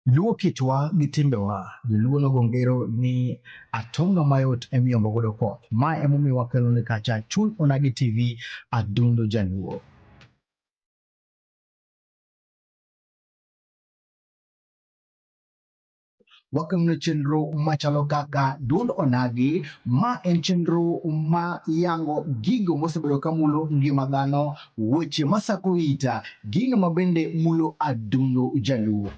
Luo kitwa gi timbewa, joluo nogo ngero ni atonga mayot emiyombo godo koth. Ma emomiyo wakelo ni kacha Chuny Onagi TV Adundo Jaluo. Wakelone chenro machalo kaka Duond Onagi, ma en chenro ma yango gigo mosebedo ka mulo ngima dhano, weche masako ita, gino ma bende mulo adundo Jaluo.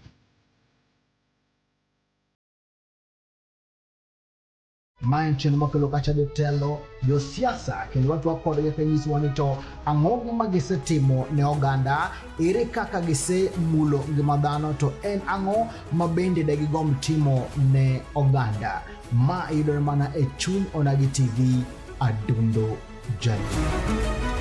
Ma en chenro makelo kacha jotelo, josiasa kendo watwak kodgi ka nyisowa ni to ang'o ma gisetimo ne oganda, ere kaka gisemulo ngima dhano to en ang'o ma bende de gigomb timo ne oganda. Ma yudore mana e Chuny Onagi TV, Adundo Jaluo.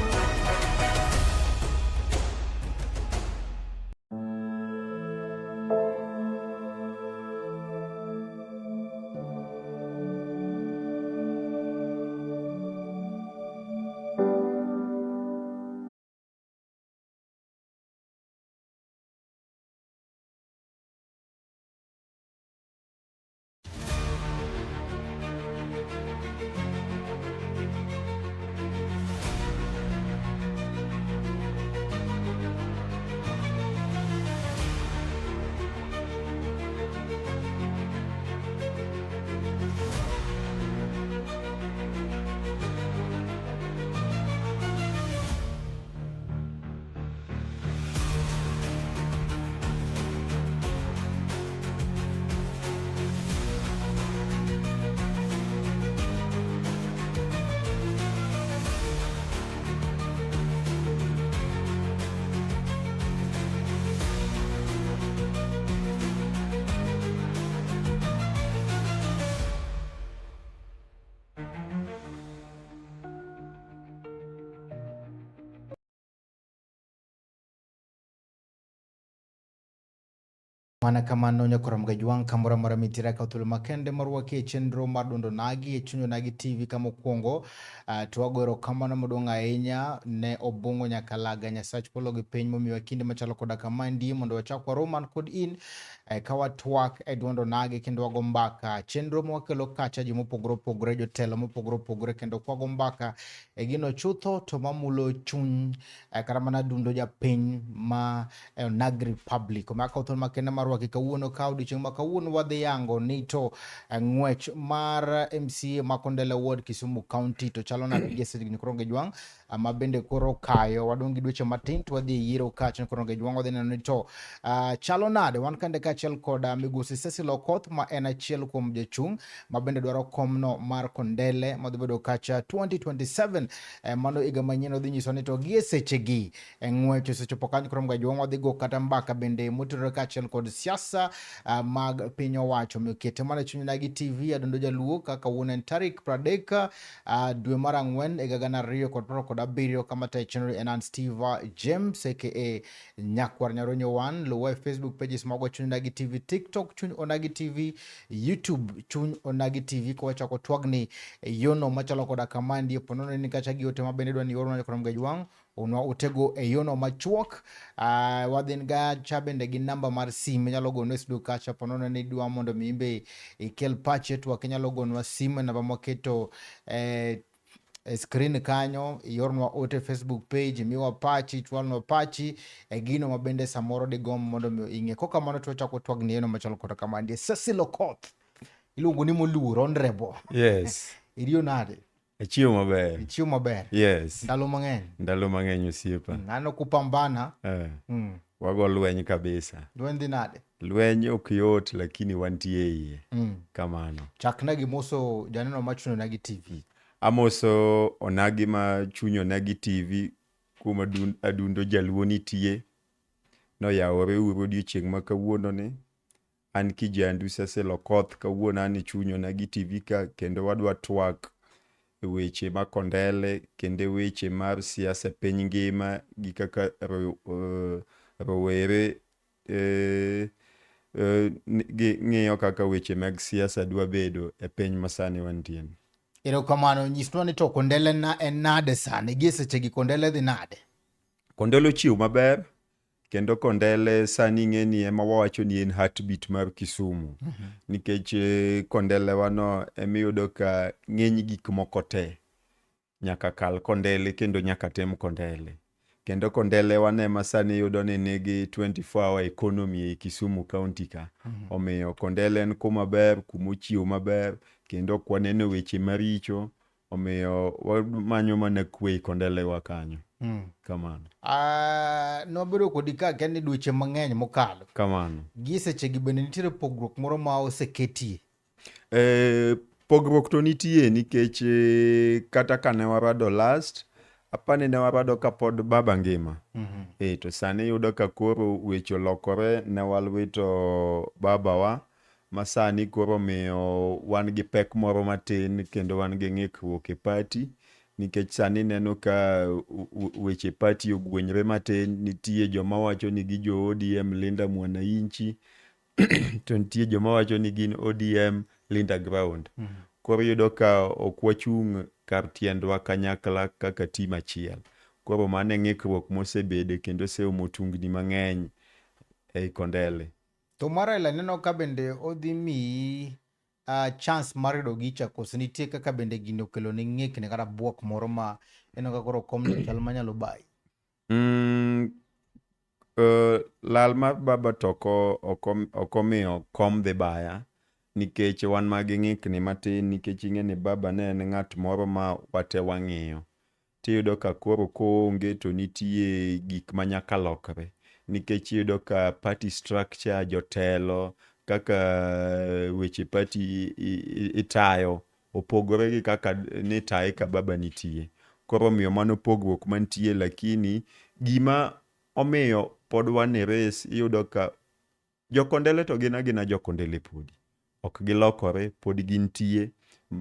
Mana kamano nyakora Mgajwang' kamoro amora mitira ka thuolo makende marwaki e chenro mar Duond Onagi e Chuny Onagi TV kama okwongo to wago erokamano maduong' ahinya ne Obong'o Nyakalaga Nyasach polo gi piny momiyowa kinde machalo koda kamaendi mondo wachak warom an kod in ka watwak e duond Onagi kendo wago mbaka chenro mwakelo kacha ji mopogore opogore jotelo mopogore opogore kendo kwago mbaka e gino chutho to mamulo chuny kata mana dundo japiny ma e Onagi Republic. Omiyo akawo thuolo makende mar rwaki kawuono ka odiochieng' ma kawuono wadhi yango ni to ng'wech mar MCA ma Kondele Ward Kisumu County to chalo nade gi seche gi koro Jwang' ma bende koro kayo wadong' gi dweche matin to wadhi e yiero kacha koro Jwang' wadhi neno ni to chalo nade wan kande kaachiel kod migosi Cecil Okoth ma en achiel kuom jochung' ma bende dwaro komno mar Kondele madhi bedo kacha 2027 mano higa manyien odhi nyiso ni to gie sechegi e ng'wech osechopo kanyo koro Mgajwang' wadhi go kata mbaka bende motenore kaachiel kod siasa mag piny owacho. Omiyo kete mana e Chuny Onagi TV Adundo Jaluo kaka wuon en tarik 30 dwe mar ang'wen higa 2027 kama tayo chenro en an Steve James aka Nyakwar Nyaronyo 1. Luwa e Facebook pages magwa Chuny Onagi TV, TikTok Chuny Onagi TV, YouTube Chuny Onagi TV kawachako twagni e yono machalo koda kamaendi ponono ni kacha gi ote mabende dwa ni iornwa nyakwar Mgajwang' unwa utego e yono machuok. Wadhin gacha bende gi namba mar simu inyalo gonwa e studio kacha ponono ni idwa mondo mi imbe ikel pachi e twak inyalo gonwa simu e namba mwaketo e screen kanyo, iornwa ote Facebook page, imiwa pachi, chwalnwa pachi e gino ma bende samoro digomb mondo mi ing'e. Kokamano to wachako twagni eno machalo koda kama ndie. Cecil Okoth iluongo ni moluor honorable. Yes. Iriyo nade? Achiewo maber. Ichiewo maber. Yes. Ndalo mang'eny. Ndalo mang'eny osiepa. Aneno kupambana. Wago lweny kabisa. Lweny dhi nade? Lweny ok yot lakini wantie iye. Kamano. Chakna gi moso janeno ma Chuny Onagi TV. Amoso Onagi ma Chuny Onagi TV kuma adundo jaluo nitie. Noyawore uru odiochieng' ma kawuono ni. An Kijandu Cecil Okoth kawuono an e Chuny Onagi TV ka kendo wadwa twak e weche ma Kondele kendo e weche mar siasa e piny ngima gi kaka rowere ng'iyo kaka weche mag siasa dwa bedo e piny masani wantie ni. Erokamano, nyisnwa ni to Kondele na en nade sani, gie sechegi Kondele dhi nade? Kondele ochiew maber. Kendo Kondele sani ing'e ni ema wawacho ni en heartbeat mar Kisumu. Nikech Kondele wano emiyudo ka ng'eny gik moko te nyaka kal Kondele kendo nyaka tim Kondele. Kendo Kondele wan ema sani iyudo ni nigi 24 hour economy ei Kisumu County ka. Omiyo Kondele en kuma ber, kuma ochiew maber, kendo ok waneno weche maricho. Omiyo wamanyo mana kwe ei Kondele wa kanyo. Kamano. Nwabedo kodi ka akia ni dweche mang'eny mokalo. Kamano. Gi sechegi bende nitiere pogruok moro ma oseketie? Pogruok to nitie nikech kata ka ne warado last, apani ne warado kapod baba ngima. To sani iyudo ka koro weche olokore, ne walwito babawa ma sani koro omiyo wan gi pek moro matin kendo wan gi ng'ikruok e party nikech sani ineno ka weche party ogwenyre matin. Nitie joma wacho ni gi jo ODM Linda Mwananchi to nitie joma wacho ni gin ODM Linda Ground. Koro iyudo ka ok wachung' kar tiendwa kanyakla kaka team achiel. Koro mano e ng'ikruok mosebede kendo oseomo tungni mang'eny ei Kondele. To mar Raila neno ka bende odhi miyi chance mar yudo gicha koso nitie kaka bende gini okelo ni ng'ikni kata buok moro ma ineno ka koro komno chal manyalo bayi? Lal mar baba to ok omiyo kom dhi baya nikech wan ma gi ng'ikni matin nikech ing'e ni baba ne en ng'at moro ma wate wang'iyo. Tiyudo ka koro koonge to nitie gik ma nyaka lokre nikech iyudo ka party structure, jotelo, kaka weche party itayo opogore gi kaka nitaye ka baba nitie. Koro omiyo mano pogruok mantie lakini gima omiyo pod wan e race iyudo ka jokondele to gin agina jokondele podi. Ok gilokore, pod gintie.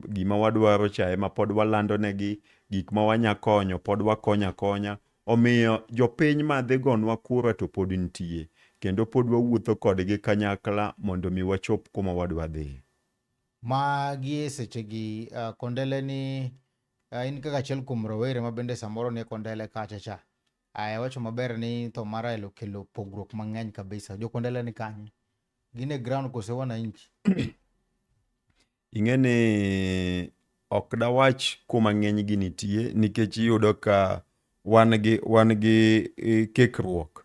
Gima wadwaro cha ema pod walando negi, gik ma wanya konyo pod wakonyo akonya. Omiyo jopiny madhi gonwa kura to pod nitie. Kendo pod wawuotho kodgi kanyakla mondo mi wachop kuma wadwa dhiye. Ma gie sechegi Kondele ni in kaka achiel kuom rowere ma bende samoro nie Kondele kacha cha. Aya wacho maber ni tho mar Raila okelo pogruok mang'eny kabisa. Jo Kondele ni kanye? Gin e ground kose wananchi? Ing'e ni ok dawach kuma ng'eny gi nitie nikech iyudo ka wan gi kekruok.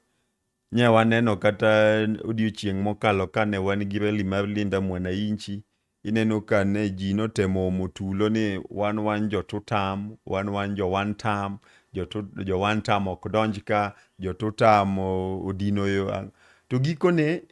Nye waneno kata odiochieng' mokalo kane wan gi rally mar Linda Mwananchi, ineno ka ne ji notemo omo tulo ni wan jo two term, wan jo one term, jo one term ok donj ka, jo two term odino yo. To gikone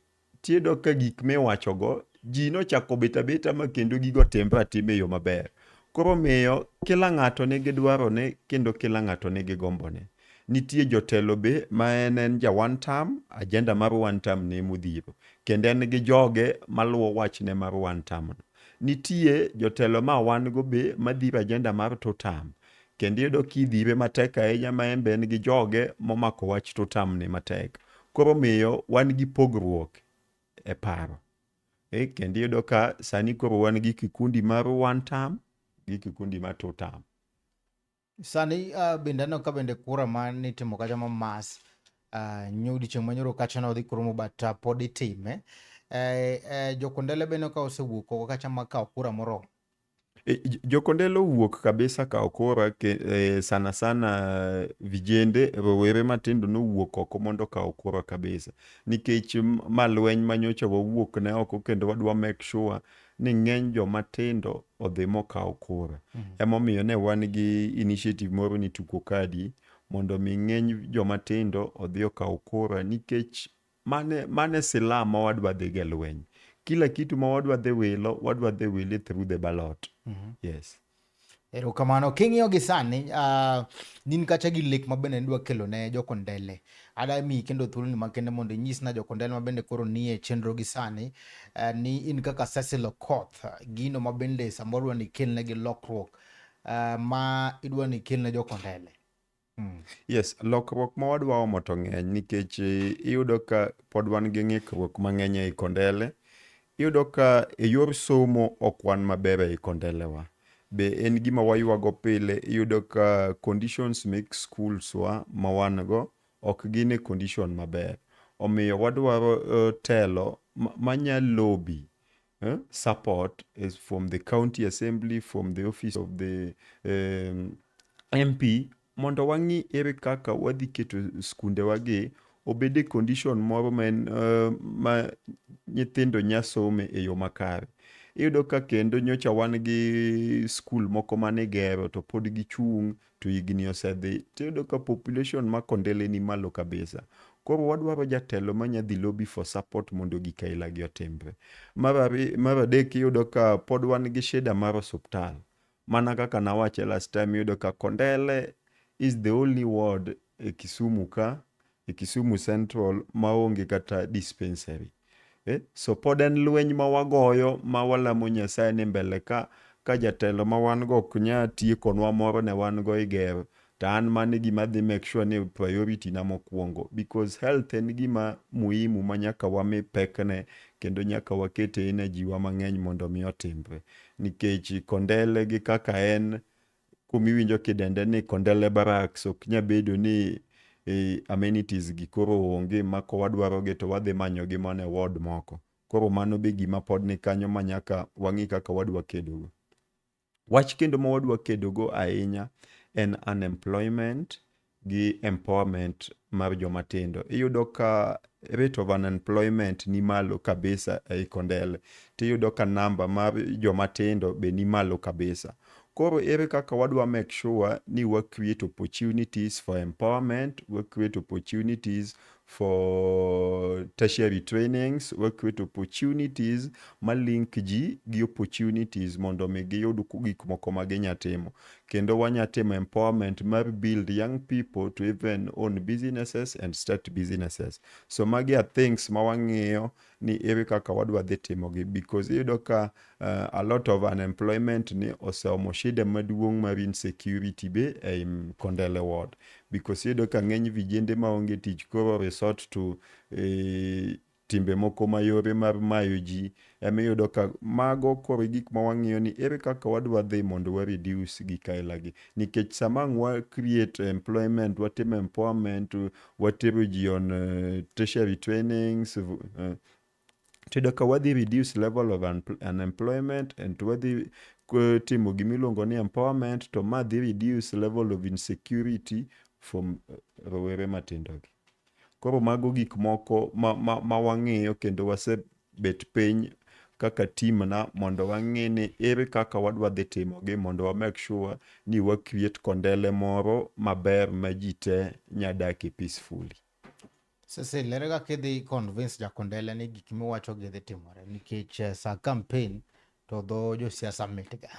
tiyudo ka gik miwachogo ji nochako bet abeta ma kendo gigo timre atima e yo maber. Koro miyo kila ng'ato nigi dwarone kendo kila ng'ato nigi gombone. Nitie jotelo be ma en ja one term, agenda mar one term ne emodhiro. Kendo en gi joge maluwo wachne mar one term no. Nitie jotelo ma wan go be madhiro agenda mar two term. Kendo iyudo kidhire matek ahinya ma en be en gi joge momako wach two term ni matek. Koro miyo wan gi pogruok e paro. Kendo iyudo ka sani koro wan gi kikundi mar one term gi kikundi mar two term. Sani bende aneno ka bende kura ma nitimo kacha ma mass odiochieng' manyoro kacha ne odhi kuromo but pod itime. Jokondele bende ka osewuok oko kacha ma kawo kura moromo. Jokondele owuok kabisa kawo kura sana sana vijende rowere matindo nowuok oko mondo okaw kura kabisa. Nikech ma lweny manyocha wawuok ne oko kendo wadwa make sure ni ng'eny joma tindo odhi mokaw kura. Emomiyo ne wan gi initiative moro ni Tuko Kadi mondo mi ng'eny joma tindo odhi okaw kura nikech mane silaha ma wadwa dhi go e lweny. Kila kitu ma wadwa dhi wilo, wadwa dhi wile through the ballot. Yes. Erokamano. King'iyo gi sani, in kacha gi lek ma bende nidwa kelo ne jokondele. Ada miyi kendo thuoloni makende mondo inyisna jokondele ma bende koro nie chenro gi sani, ni in kaka Cecil Okoth, gino ma bende samoro idwa ni ikelnegi lokruok ma idwa ni ikelne jokondele. Yes, lokruok ma wadwa omo to ng'eny nikech iyudo ka pod wan gi ng'ikruok mang'eny ei Kondele. Iyudo ka e yor somo ok wan maber ei Kondelewa. Be en gima waywago pile, iyudo ka conditions mek schools wa ma wan go ok gin e condition maber. Omiyo wadwaro telo manya lobby support is from the county assembly, from the office of the MP, mondo wang'i ere kaka wadhi keto skundewa gi obed e condition moro ma en ma nyithindo nya some e yo makare. Iyudo ka kendo nyocha wan gi skul moko manigero to pod gichung' to higni osedhi, tiyudo ka population ma Kondele ni malo kabisa. Koro wadwaro jatelo manya dhi lobby for support mondo gik aila gi otimre. Mar adek, iyudo ka pod wan gi shida mar osuptal. Mana kaka nawache last time, iyudo ka Kondele is the only ward e Kisumu ka, e Kisumu Central, maonge kata dispensary. So pod en lweny ma wagoyo, ma walamo Nyasaye ni mbele ka jatelo ma wan go ok nya tiekonwa moro ne wan go igero, to an mano e gima adhi make sure ni priority na mokwongo, because health en gima muhimu ma nyaka wami pekne kendo nyaka wakete energy wa mang'eny mondo mi otimre. Nikech Kondele gi kaka en kumiwinjo kidende ni Kondele Barracks, ok nya bedo ni amenities gi koro onge ma kowadwaro gi to wadhi manyo gi mana e ward moko. Koro mano be gima pod ni kanyo ma nyaka wang'i kaka wadwa kedogo. Wach kendo ma wadwa kedogo ahinya en unemployment gi empowerment mar joma tindo. Iyudo ka rate of unemployment ni malo kabisa ei Kondele. Tiyudo ka namba mar joma tindo be ni malo kabisa. Koro ere kaka wadwa make sure ni wa create opportunities for empowerment, wa create opportunities for tertiary trainings, wa create opportunities ma link ji gi opportunities mondo mi giyud gik moko ma ginya timo. Kendo wanya timo empowerment mar build young people to even own businesses and start businesses. So magi are things ma wang'iyo ni ere kaka wadwa dhi timogi, because iyudo ka a lot of unemployment ni oseomo shida maduong' mar insecurity be ei Kondele ward, because iyudo ka ng'eny vijende maonge tich koro resort to timbe moko mayore mar mayo ji. Emiyudo ka mago koro e gik ma wang'iyo ni ere kaka wadwa dhi mondo wa reduce gik aila gi, nikech sama ang' wa create employment, watimo empowerment, watero ji on tertiary trainings, tiyudo ka wadhi reduce level of unemployment and wadhi timo gimiluongo ni empowerment, to ma dhi reduce level of insecurity from rowere matindo gi. Koro mago gik moko ma wang'iyo kendo wasebet piny kaka team na mondo wang'i ni ere kaka wadwa dhi timogi mondo wa make sure ni wa create Kondele moro maber ma ji te nya dake peacefully. Cecil, ere kaka idhi convince jakondele ni gik miwacho gi dhi timore, nikech sa campaign to dho josiasa mitga?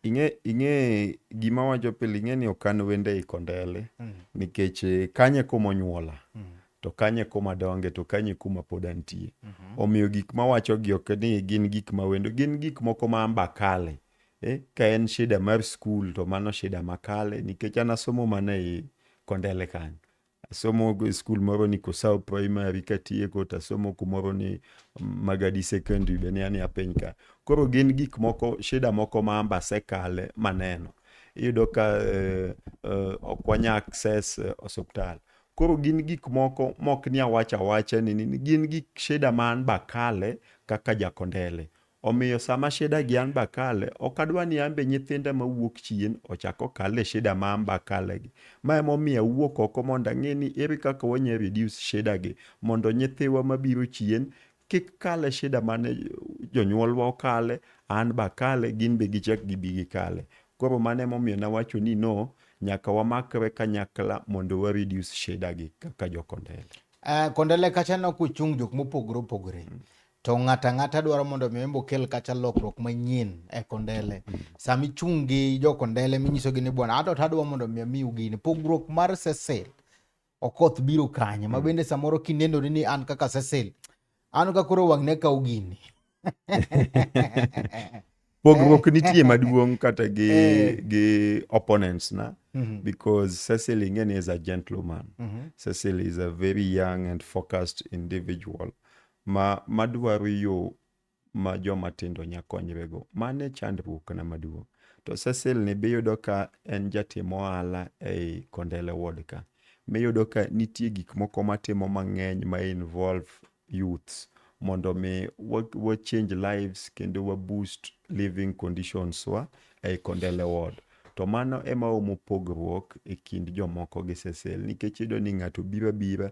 Ing'e gima wacho pile, ing'e ni ok an wende ei Kondele, nikech kanye kuma onyuola, to kanye kuma donge, to kanye kuma pod antie. Omiyo gik mawacho gi ok ni gin gik ma wendo, gin gik moko ma amba kale. Ka en shida mar skul to mano shida makale, nikech an asomo mana ei Kondele kanyo. Asomo e skul moro ni Kosao Primary, katieko to asomo kumoro ni Magadi Secondary be ni ania piny ka. Koro gin gik moko, shida moko ma amba asekale maneno. Iyudo ka ok wanya access osuptal. Koro gin gik moko mok ni awacho awacha ni gin gik shida ma an bakale kaka jakondele. Omiyo sama shida gi an bakale, ok adwa ni an be nyithinda mawuok chien ochak okal e shida ma an bakale gi. Ma emomiyo awuok oko mondo ang'e ni ere kaka wanya reduce shida gi, mondo nyithiwa mabiro chien kik kal e shida mane jonyuolwa okale, an be akale, gin be gichak gibi gikale. Koro mano emomiyo nawacho ni no, nyaka wamakre kanyakla mondo wa reduce shida gi kaka jokondele. Kondele kacha no kuchung' jok mopogore opogore. To ng'ato ang'ata dwaro mondo mi embo okel kacha lokruok manyien e Kondele. Sama ichung' gi jo Kondele minyisogi ni bwana, ato to adwa mondo mi amiu gini. Pogruok mar Cecil Okoth biro kanye? Ma bende samoro kinenori ni an kaka Cecil, an ka koro wang' ne kaw gini. Pogruok nitie maduong' kata gi opponents na, because Cecil ing'e is a gentleman. Cecil is a very young and focused individual ma madwaro yo ma joma tindo nya konyrego. Mano e chandruok na maduong'. To Cecil ni be iyudo ka en jatim ohala ei Kondele ward ka. Miyudo ka nitie gik moko matimo mang'eny ma involve youths mondo mi wa change lives kendo wa boost living conditions wa ei Kondele ward. To mano ema omo pogruok e kind jomoko gi Cecil nikech iyudo ni ng'ato biro abira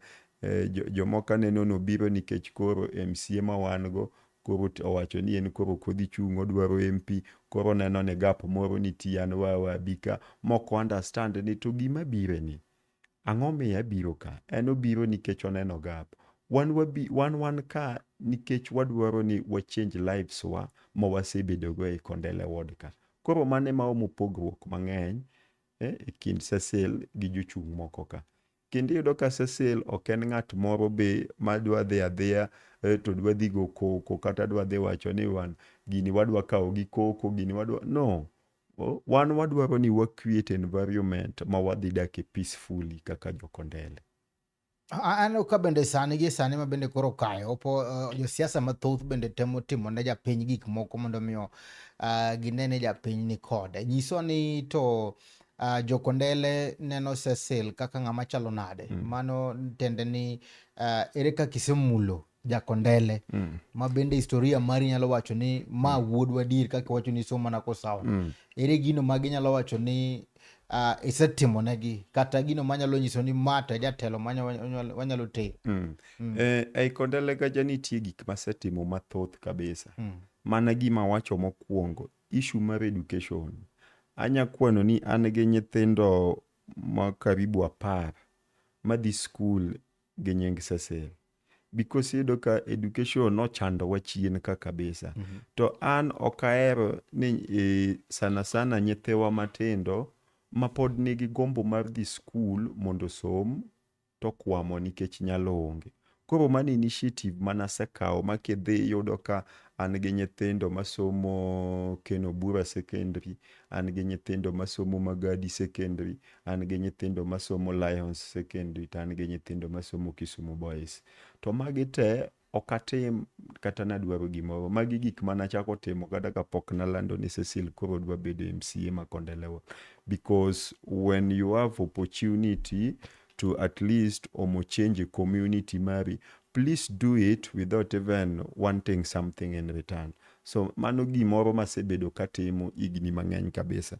jomoko aneno nobiro nikech koro MCA ma wan go koro owacho ni en koro ok odhi chung' odwaro MP koro oneno ni gap moro nitie an we awe abi ka mok o understand ni to gima bire ni ang'o miyo abiro ka en obiro nikech oneno gap wan wan ka nikech wadwaro ni wa change lives wa ma wasebedo go e Kondele ward ka koro mano ema omo pogruok mang'eny e kind Cecil gi jochung' moko ka. Kendo iyudo ka Cecil ok en ng'at moro be madwa dhi adhiya to dwa dhi go koko kata dwa dhi wacho ni wan gini wadwa kawo gi koko gini wadwa no. Wan wadwaro ni wa create environment ma wadhi dake peacefully kaka jo Kondele. Aneno ka bende sani gi sani ma bende koro kayo opo josiasa mathoth bende temo timo ne japiny gik moko mondo miyo gine ni japiny ni kode. Nyiso ni to Jokondele neno Cecil kaka ng'ama chalo nade? Mano tiende ni ere kaka isemulo Jakondele ma bende historia mari nyalo wacho ni ma wuodwa adier kaka iwacho ni isomo mana kosawa. Ere gino ma ginyalo wacho ni isetimonegi kata gino manyalo nyiso ni ma to e jatelo ma wanyalo tero. Ei Kondele kacha nitie gik masetimo mathoth kabisa. Mana gima awacho mokwongo, issue mar education. Anya kwano ni an gi nyithindo ma karibu 10 madhi skul gi nying Cecil. Because iyudo ka education nochandowa chien ka kabisa. To an ok ahero ni sana sana nyithiwa matindo mapod nigi gombo mar dhi skul mondo osom to kwamo nikech nyalo onge. Koro mano initiative manasekawo ma kidhi iyudo ka an gi nyithindo masomo Ken Obura Secondary, an gi nyithindo masomo Magadi Secondary, an gi nyithindo masomo Lions Secondary to an gi nyithindo masomo Kisumu Boys. To magi te ok atim kata nadwaro gimoro. Magi gik manachako timo kata kapok nalando ni Cecil koro dwa bedo MCA ma Kondele Ward. Because when you have opportunity to at least omo change a community mari, please do it without even wanting something in return. So mano gimoro masebedo katimo higni mang'eny kabisa.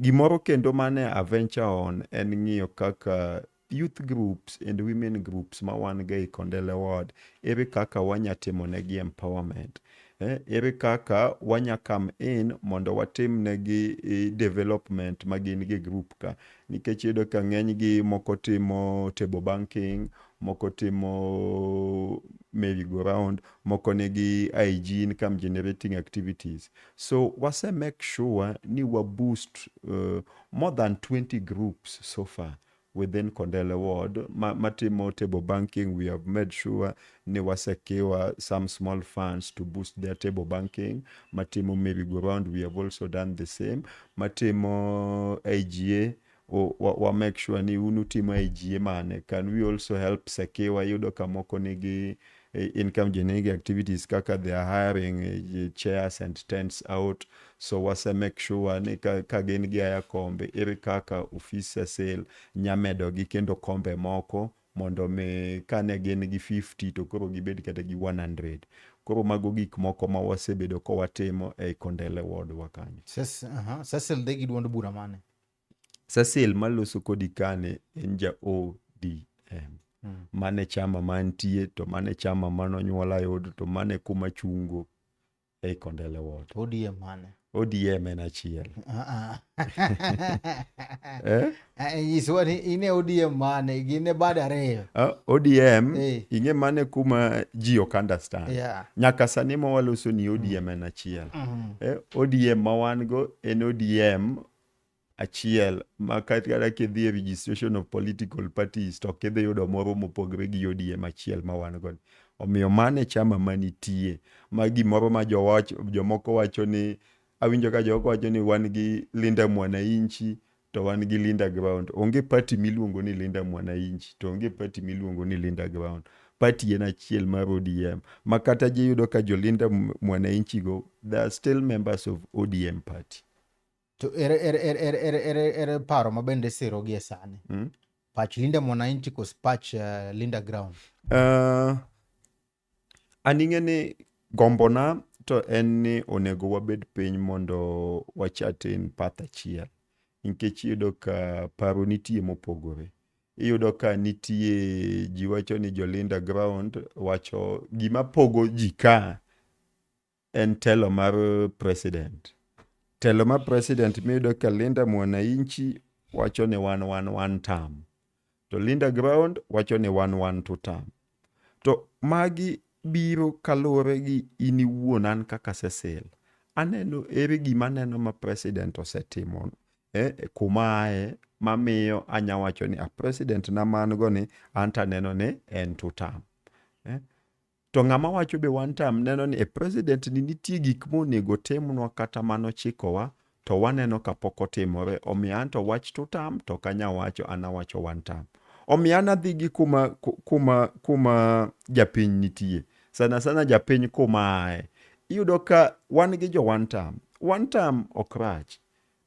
Gimoro kendo mane a venture on en ng'iyo kaka youth groups and women groups ma wan go e Kondele Ward, ere kaka wanya timo negi empowerment. Ere kaka wanya come in mondo watim negi development ma gin gi group ka. Nikech iyudo ka ng'eny gi moko timo table banking, moko timo merry go round, moko nigi IG income generating activities. So wase make sure ni wa boost more than 20 groups so far within Kondele Ward. Matimo table banking, we have made sure ni wa secure some small funds to boost their table banking. Matimo merry go round, we have also done the same. Matimo IGA, wa make sure ni unu timo IGA mane. Can we also help secure? Yudo ka moko nigi income generating activities kaka they are hiring chairs and tents out. So wase make sure ni ka gin gi aya kombe, ere kaka ofis Cecil nyamedo gi kendo kombe moko mondo mi kane gin gi 50 to koro gibed kata gi 100. Koro mago gik moko ma wasebedo ka watimo ei Kondele Ward wa kanyo. Cecil dhi gi duond bura mane? Cecil maloso kodi kani en ja ODM. Mane chama mantie to mane chama manonyuola yudo to mane kuma chungo ei Kondele Ward. ODM mane? ODM en achiel. Nyiswa ni in e ODM mane? Gin e bad ariyo. ODM ing'e mane kuma ji ok understand. Nyaka sani ma waloso ni ODM en achiel. ODM ma wan go en ODM achiel ma kata kidhi e registration of political parties to ok idhi yudo moro mopogre gi ODM achiel ma wan go. Omiyo mano e chama manitie ma gimoro ma jomoko wacho ni awinjo ka jomoko wacho ni wan gi Linda Mwananchi to wan gi Linda Ground. Onge party miluongo ni Linda Mwananchi to onge party miluongo ni Linda Ground. Party en achiel mar ODM ma kata ji yudo ka jo Linda Mwananchi go they are still members of ODM party. To ere paro ma bende siro gi e sani? Pach Linda Mwananchi kos pach Linda Ground? An ing'e ni gombona to en ni onego wabed piny mondo wachatin path achiel. Nikech iyudo ka paro nitie mopogore. Iyudo ka nitie ji wacho ni jo Linda Ground wacho gima pogo ji ka en telo mar president. Telo mar president miyudo ka Linda Mwananchi wacho ni wan wan one term. To Linda Ground wacho ni wan wan two term. To magi biro kaluwore gi in iwuon an kaka Cecil. Aneno ere gima aneno ma president osetimo kuma aye mamiyo anya wacho ni a president na ma an go ni an to aneno ni en two term. To ng'ama wacho be one term neno ni e president ni nitie gik monego timnwa kata manochikowa to waneno ka pok otimore. Omiyo an to wach two term to ok anya wacho, an awacho one term. Omiyo an adhi gi kuma japiny nitie. Sana sana japiny kuma aye. Iyudo ka wan gi jo one term. One term ok rach.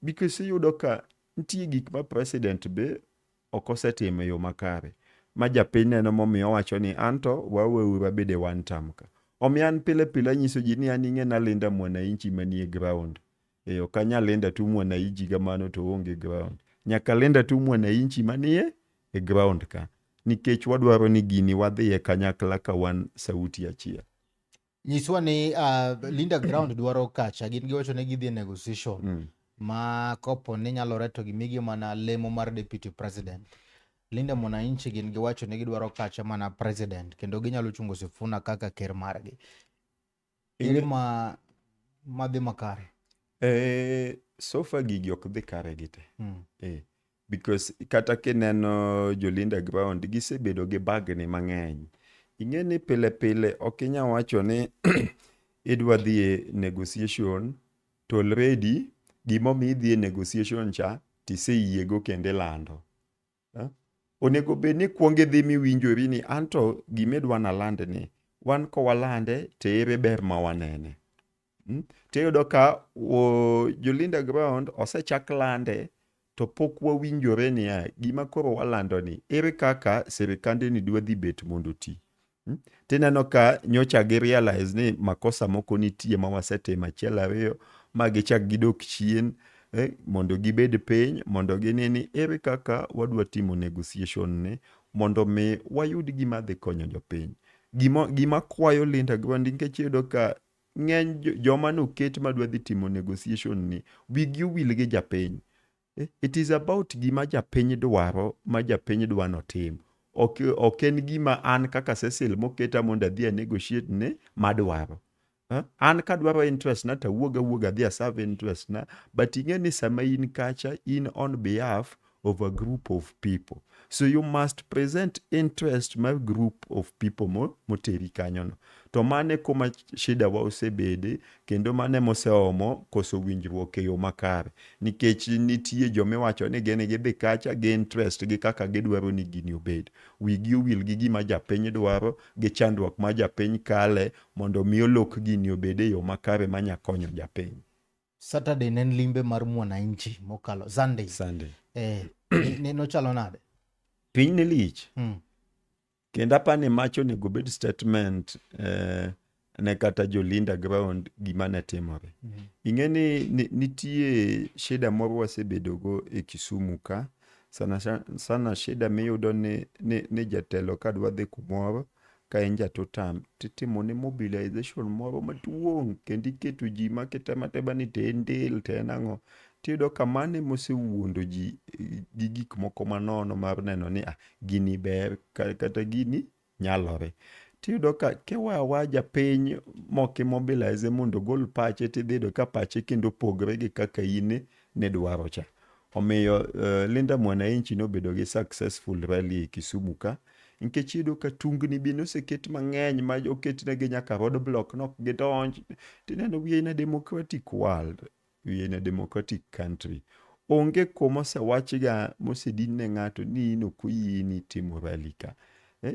Because iyudo ka nitie gik ma president be ok osetimo e yo makare. Ma japiny neno momiyo owacho ni anto waweuru abed e one term ka. Omiyo an pile pile anyiso ji ni an ing'e nalinda mwananchi manie ground. Ok anyal linda tu mwananchi kamano to oonge ground. Nyaka linda tu mwananchi manie e ground ka. Nikech wadwaro ni gini wadhiye kanyakla ka wan sauti achiel. Nyiswa ni Linda Ground dwaro kacha, gin giwacho ni gidhi e negotiation ma kopo ni nyalore to gimigi mana lemo mar deputy president. Linda Mwananchi gin giwacho ni gidwaro kacha mana president kendo ginyalo chungo Sifuna kaka ker margi. Ere ma madhi makare? So far gigi ok dhi kare gi te. Because kata kineno jo Linda Ground gisebedo gi bagni mang'eny. Ing'e ni pile pile ok inyal wacho ni idwa dhi e negotiation to already gimomiyo idhi e negotiation cha tiseyiego kendo ilando. Onego bed ni ikuongo idhi miwinjori ni anto gimidwa naland ni wan kowalande to ere ber ma wanene. Tiyudo ka jo Linda Ground osechak lande to pok wawinjore niya gima koro walando ni ere kaka sirikande ni dwa dhi bet mondo oti. Tineno ka nyocha gi realize ni makosa moko nitie ma wasetimo achiel ariyo ma gichak gidok chien mondo gibed piny mondo gine ni ere kaka wadwa timo negotiation ni mondo mi wayud gima dhi konyo jopiny. Gima kwayo Linda Ground nikech iyudo ka ng'eny joma noket madwa dhi timo negotiation ni wigi owil gi japiny. It is about gima japiny dwaro ma japiny dwa notim. Ok en gima an kaka Cecil moketa mondo adhi a negotiate ne madwaro. An kadwaro interest na to awuog awuoga adhi a serve interest na, but ing'e ni sama in kacha in on behalf of a group of people. So you must present interest mar group of people moteri kanyono. To mano e kuma shida wa osebede kendo mano emoseomo koso winjruok e yo makare. Nikech nitie jomiwacho ni gin gidhi kacha gi interest gi kaka gidwaro ni gini obed. Wigi owil gi gima japiny dwaro gi chandruok ma japiny kale mondo mi olok gini obed e yo makare manya konyo japiny. Saturday ne en limbe mar Mwananchi mokalo Sunday. Sunday. Ne nochalo nade? Piny ne lich. Kendo apani macho onego bed statement ne kata jo Linda Ground gima ne timore. Ing'e ni nitie shida moro wasebedogo e Kisumu ka. Sana sana shida miyudo ni jatelo kadwa dhi kumoro ka en ja two term titimo ne mobilization moro maduong' kendo iketo ji ma kitemo atema ni to en del to en ang'o. Tiyudo ka mano emosewuondo ji gi gik moko manono mar neno ni gini ber kata gini nyalore. Tiyudo ka kiweyo aweya japiny mok imobilize mondo ogol pache tidhi yudo ka pache kendo opogre gi kaka in nidwaro cha. Omiyo Linda Mwananchi nobedo gi successful rally e Kisumu ka nikech iyudo ka tungni be noseket mang'eny ma oketnegi nyaka road block nok gidonj. Tineno we are in a democratic world, we are in a democratic country. Onge kuma osewachga mosedin ne ng'ato ni in ok oyieni timo rally ka.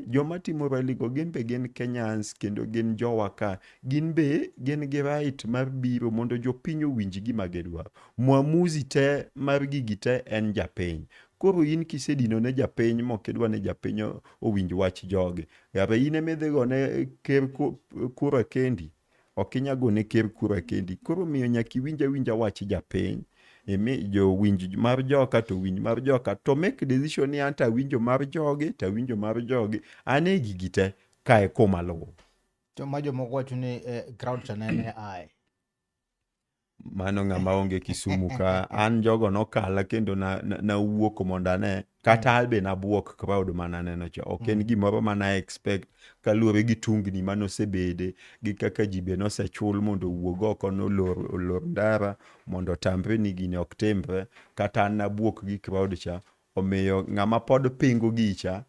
Joma timo rally go gin be gin Kenyans kendo gin jowa ka. Gin be gin gi right mar biro mondo jopiny owinj gima gidwaro. Mwamuzi te mar gigi te en japiny. Koro in kisedino ne japiny mokidwa ni japiny owinj wach jogi, kare in ema idhi gone ker kura kendi? Ok inyal gone ker kura kendi. Koro omiyo nyaka iwinj awinja wach japiny, imi jowinj mar joka to winj mar joka to make decision ni anto awinjo mar jogi to awinjo mar jogi, an e gigi te kae kuma luwo. To ma jomoko wacho ni crowd cha nene ae. Mano ng'ama onge Kisumu ka an jogo nokala kendo nawuok na mondo ane kata an be nabuok crowd mananeno cha ok en gimoro mana expect kaluwore gi tungni manosebede gi kaka ji be nosechul mondo owuog oko nolor olor ndara mondo otamre ni gini ok timre kata an nabuok gi crowd cha omiyo ng'ama pod pingo gicha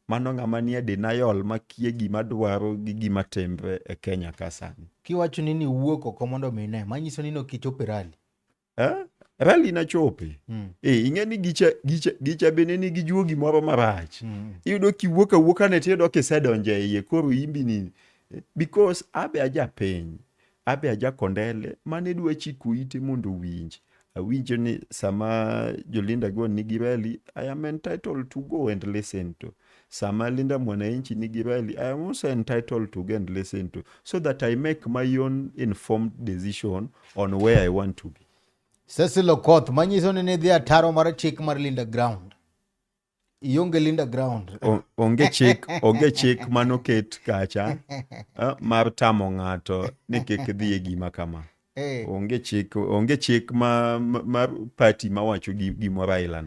mano ng'ama nie denial makia gima dwaro gi gima timre e Kenya ka sani. Kiwacho ni niwuok oko mondo mi ine, manyiso ni nok ichopo e rally. Eh? Rally nachope. Eh, ing'e ni gicha bende nigi juogi moro marach. Iyudo kiwuok awuoka ne tiyudo kisedonjo e iye koro imbi ni because abe ajapiny abe aja kondele mane dwa chiko ite mondo owinj. Awinjo ni sama Jolinda Gwan nigi rally, I am entitled to go and listen to. Sama Linda Mwananchi nigi rally, I am also entitled to go and listen to so that I make my own informed decision on where I want to be. Cecil Okoth, manyiso ni nidhi ataro mar chik mar Linda Ground. Ionge Linda Ground. Onge chik, onge chik manoket kacha mar tamo ng'ato ni kik dhi e gima kama. Onge chik ma party mawacho gimoro aila.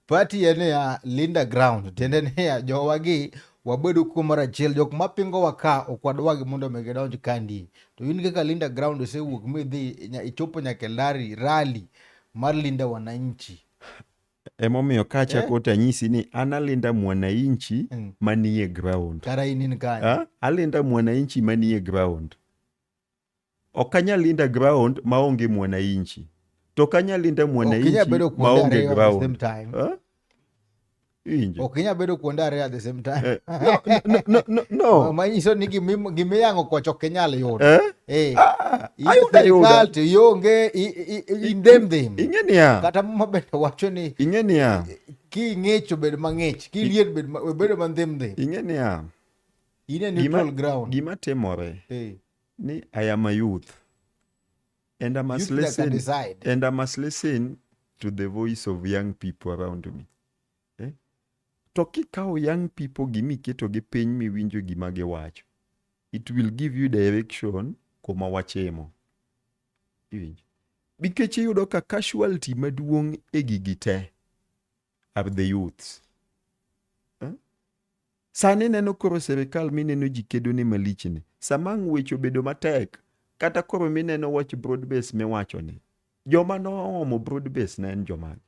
Party en niya Linda Ground, tiende niya jowagi wabedo kumoro achiel, jok mapingowa ka ok wadwagi mondo mi gidonj kandi. To in kaka Linda Ground osewuok midhi ichopo nyaka e rally mar Linda Wananchi. Emomiyo kachako to anyisi ni an alinda mwananchi manie ground. Kara in in kanye? Alinda mwananchi manie ground. Ok anyal linda ground maonge mwananchi. To ok anyal linda mwananchi maonge ground. Iwinjo? Ok inyal bedo kuonde ariyo at the same time. No. Manyiso ni gimiyango kocha ok inyal yudo. Ayudo. To ionge indhem dhem. Ing'e niya. Kata muma bende wacho ni ing'e niya. King'ich obed mang'ich, kiliet bedo mandhem dhem. Ing'e niya. In e neutral ground. Gima timore. Ni I am a youth. And I must youth listen. Decide. And I must listen to the voice of young people around me. To kikawo young people gimiketo gi piny miwinjo gima giwacho, it will give you direction kuma wachimo. Iwinjo? Nikech iyudo ka casualty maduong' e gigi te are the youths. Sani neno koro sirikal mineno ji kedo ne malich ni. Sama ang' weche obedo matek, kata koro mineno wach broad base miwacho ni, joma noomo broad base ne en jomage?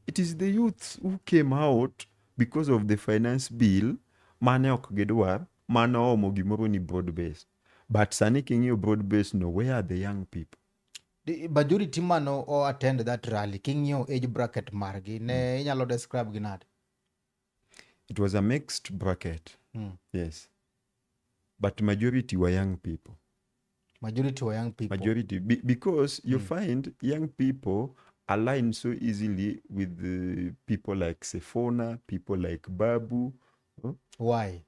It is the youths who came out because of the finance bill mane ok gidwar, mane oomo gimoro ni broad base. But sani king'iyo broad base no, where are the young people? The majority mano o attend that rally, king'iyo age bracket margi, ne inyalo describe gi nade? It was a mixed bracket. Yes. But majority were young people. Majority were young people. Majority. Because you find young people align so easily with the people like Sifuna, people like Babu. Huh? Why?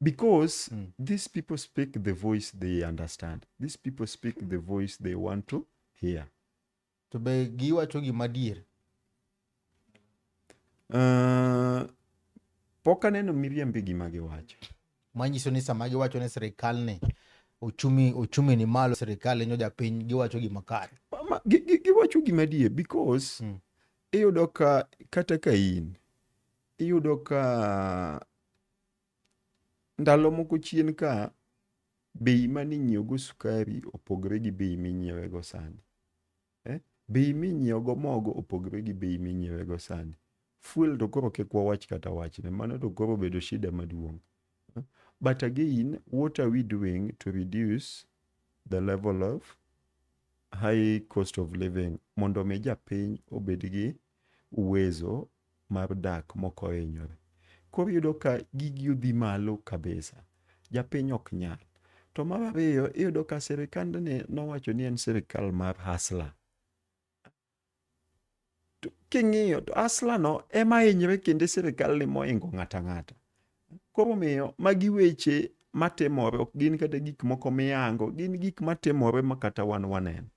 Because these people speak the voice they understand. These people speak the voice they want to hear. To be giwacho gima adier? Pok aneno miriambo gima giwacho. Manyiso ni sama giwacho ni sirikal ni ochumi ni malo, sirikal hinyo japiny, giwacho gima kare. Giwacho gima adier because iyudo ka kata ka in, iyudo ka ndalo moko chien ka bei maninyiewo go sukari opogore gi bei minyiewe go sani. Bei minyiewo go mogo opogore gi bei minyiewe go sani. Fuel to koro kik wawach kata wachne, mano to koro obedo shida maduong'. But again, what are we doing to reduce the level of high cost of living mondo mi japiny obed gi uwezo mar dak mok ohinyore. Koro iyudo ka gigi odhi malo kabisa. Japiny ok nyal. To mar ariyo, iyudo ka sirikandni nowacho ni en sirikal mar hustler. To king'iyo to asla no ema hinyre kendo sirikal ni moingo ng'ato ang'ata. Koro omiyo magi weche matimore ok gin kata gik moko miyango, gin gik matimore ma kata wan waneno.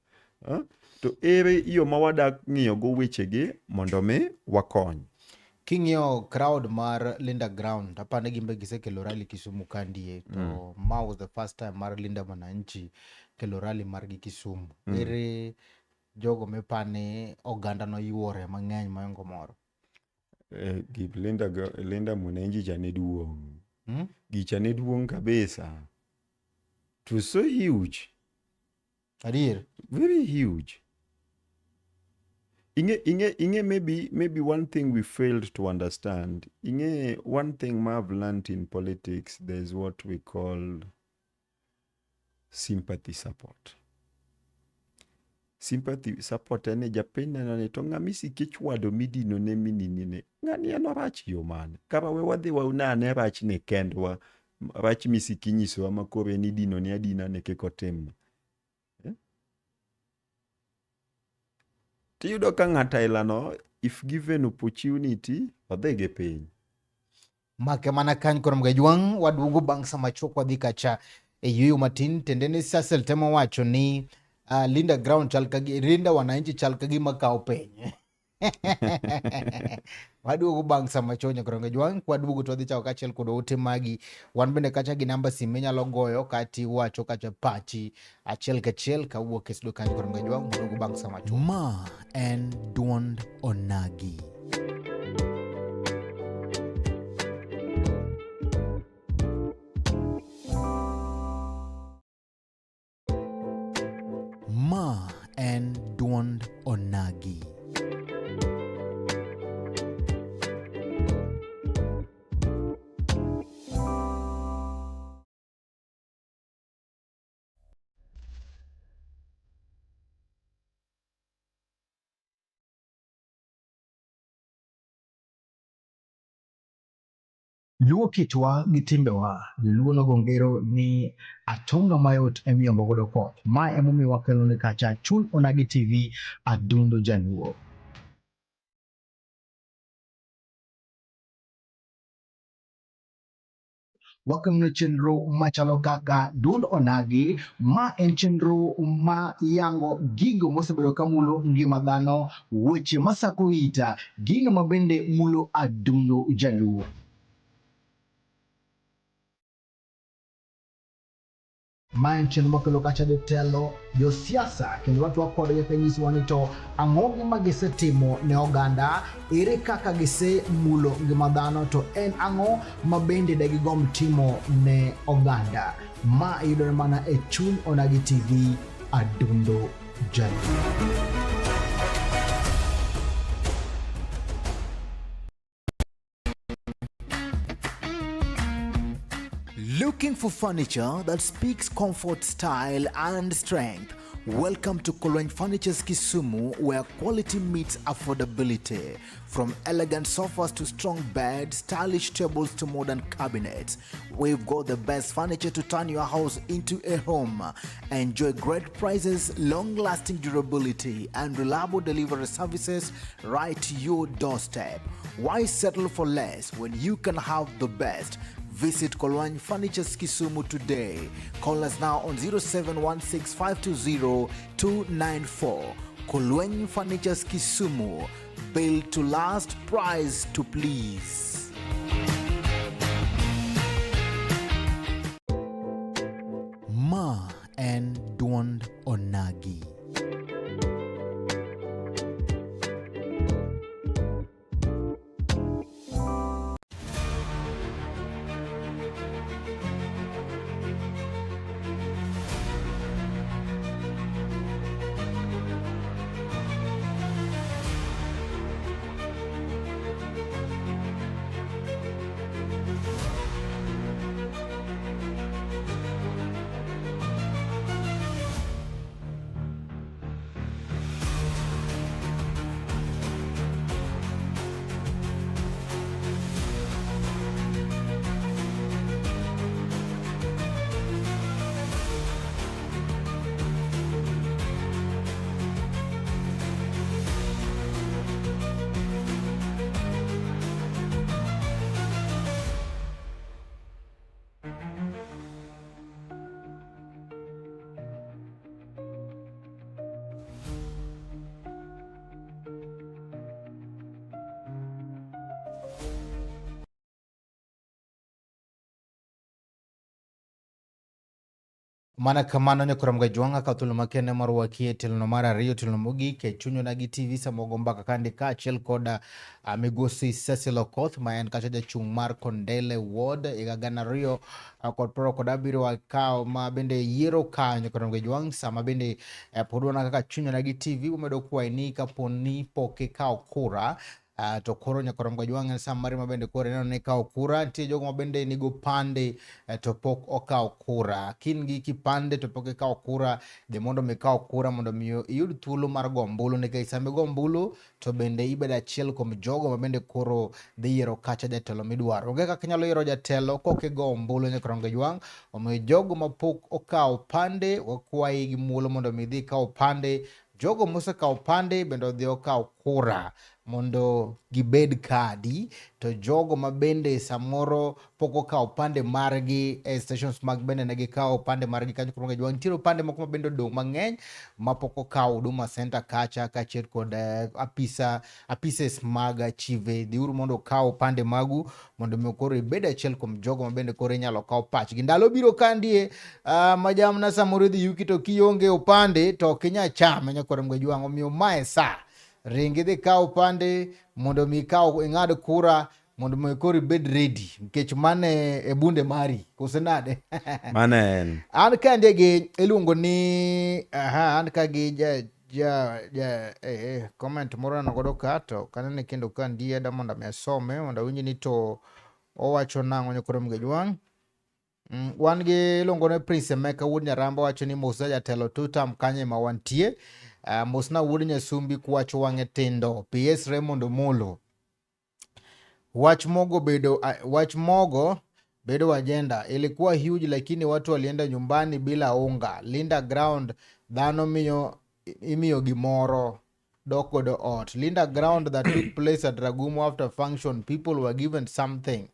To ere yo ma wadak ng'iyogo wechegi mondo mi wakony? King'iyo crowd mar Linda Ground, apani gimbe gisekelo rally Kisumu kandie to ma was the first time mar Linda Mwananchi kelo rally margi Kisumu. Ere jogo mipani oganda noyuore mang'eny moingo moro? Gik Linda, Linda Mwananchi cha ne duong'. Gicha ne duong' kabisa. It was so huge. Adier? Very huge. Ing'e maybe one thing we failed to understand. Ing'e one thing ma I've learned in politics, there's what we call sympathy support. Sympathy support en ni japiny neno ni to ng'ama isiko ichwado midino ne minini ni, ng'ani en orach yo mane? Kara we wadhi waune ane rachni kendwa, rach misiko inyisowa ma koro en idino ne adina ni kik otim. Tiyudo ka ng'at ailano, if given opportunity, odhi gi piny. Make mana kany koro Mgajwang' waduogo bang' sama chuok wadhi kacha e yueyo matin. Tiende ni Cecil temo wacho ni Linda Ground chal ka gi Linda Wananchi chal ka gima kawo piny. Waduogo bang' sama chuok koro Mgajwang', kwaduogo to wadhi chako kaachiel kod ote magi. Wan bende kacha gi namba simu inyalo goyo kati iwacho kacha pachi achiel kachiel kawuok e studio kanyo koro Mgajwang', waduogo bang' sama chuok. Ma en duond Onagi. Ma en duond Onagi. Luo kitwa gi timbewa, Joluo nogo ngero ni atonga mayot emiyombo godo koth. Ma emomiyo wakelo ni kacha Chuny Onagi TV Adundo Jaluo. Wakelo chenro machalo kaka Duond Onagi, ma en chenro ma yango gigo mosebedo ka mulo ngima dhano, weche masako ita, gino ma bende mulo adundo Jaluo. Ma en chenro makelo kacha jotelo, josiasa kendo watwak kodgi ka nyisowa ni to ang'o gima gisetimo ne oganda, ere kaka gisemulo ngima dhano, to en ang'o ma bende degigomb timo ne oganda. Ma yudore mana e Chuny Onagi TV, Adundo Jaluo. Looking for furniture that speaks comfort, style, and strength? Welcome to Kolweny Furnitures Kisumu, where quality meets affordability. From elegant sofas to strong beds, stylish tables to modern cabinets, we've got the best furniture to turn your house into a home. Enjoy great prices, long-lasting durability, and reliable delivery services right to your doorstep. Why settle for less when you can have the best? Visit Kolwany Furnitures Kisumu today. Call us now on 0716520294. Kolwany Furnitures Kisumu, built to last, price to please. Ma en duond Onagi. Mana kamano nyakora Mgajwang'a ka thuolo makende mar wakie e tielo mar ariyo, tielo mogik e chuny onagi TV sama wago mbaka kandi kaachiel koda migosi Cecil Okoth ma en kacha jachung' mar Kondele Ward higa 2027 wakawo ma bende yiero ka nyakora Mgajwang' sama bende pod wana kaka chuny onagi TV wamedo kwayi ni kapo ni pok ikawo kura to koro nyakora Mgajwang' en sama mari ma bende koro ineno ni ikawo kura. Nitie jogo ma bende nigo pande to pok okawo kura. Kin gi kipande to pok ikawo kura, dhi mondo mi ikaw kura mondo mi iyud thuolo mar go ombulu, nikech sama igo ombulu to bende ibedo achiel kuom jogo ma bende koro dhi yiero kacha jatelo midwaro. Onge kaka inyalo yiero jatelo kok igo ombulu nyakora Mgajwang'. Omiyo jogo ma pok okawo pande wakwayi gi muolo mondo mi idhi ikaw pande. Jogo mosekawo pande bende odhi okaw kura mondo gibed kadi, to jogo ma bende samoro pok okawo pande margi e stations mag bende ne gikawo pande margi kanyo kuma gijwang'. Nitiere opande moko ma bende odong' mang'eny ma pok okawo Huduma Center kacha kaachiel kod apises mag chive. Dhiuru mondo ukaw opande magu mondo mi koro ibed achiel kuom jogo ma bende koro inyalo kaw pachgi. Ndalo biro kandie ma jamna samoro idhi yuki to kionge opande to ok inyal chame nyakwar Mgajwang'. Omiyo mae sa ring idhi kaw opande mondo mi ikaw ing'ad kura mondo mi koro ibed ready nikech mano e bunde mari kose nade? Mano en. An kandie gi iluongo ni aha, an ka gi ja ja ja comment moro aneno godo ka to kanene kendo ka ndie da mondo mi asome mondo awinj ni to owacho nang'o nyakoro Mgajwang'. Wan gi iluongo ni Prince Emeka wuod Nyaramba wacho ni mosna jatelo tutam kanye ma wantie. Mosna wuod Nyasumbi kuwacho wang'e tindo. PS Raymond Omolo. Wach mogo bedo wach mogo bedo agenda ilikuwa huge, lakini watu walienda nyumbani bila unga. Linda ground dhano miyo imiyo gimoro dok godo ot. Linda ground that took place at Ragumo after function, people were given something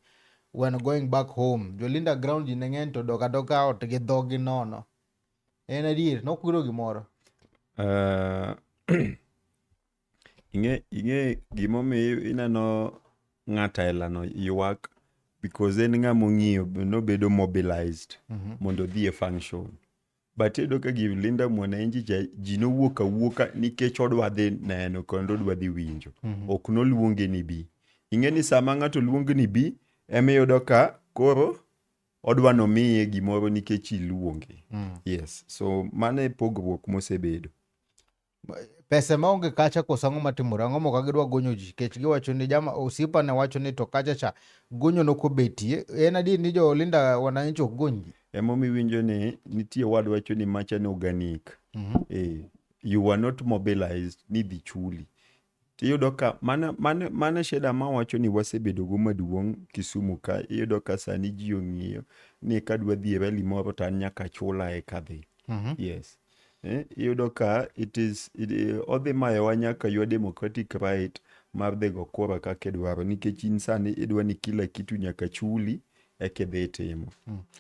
when going back home. Jo Linda ground ji ne ng'eny to dok adoka ot gi dhogi nono. En adier, nokwiro gimoro. Ing'e gimomiyo ineno ng'at ailano ywak because en ng'ama ong'iyo nobedo mobilized mondo odhi e function. But iyudo ka gir Linda Mwananchi cha ji nowuok awuoka nikech odwa dhi neno kendo odwa dhi winjo. Ok noluonge ni bi. Ing'e ni sama ng'ato luong ni bi emiyudo ka koro odwa nomiye gimoro nikech iluonge. Yes. So mano e pogruok mosebedo. Pesa maonge kacha koso ang'o matimore? Ang'o mok gidwa gonyo ji? Kech giwacho ni jama osiepa ne wacho ni to kacha cha gonyo nokobetie. En adier ni jo Linda Wananchi ok gony ji? Emomiyo iwinjo ni nitie wad wacho ni macha ni organic. You were not mobilized ni dhi chuli. Tiyudo ka mana shida mawacho ni wasebedo go maduong' Kisumu ka iyudo ka sani ji ong'iyo ni kadwa dhi e rally moro to an nyaka chula eka adhi. Yes. Iyudo ka it is odhi mayowa nyaka your democratic right mar dhi go kura kaka idwaro nikech in sani idwa ni kila kitu nyaka chuli eka idhi timo.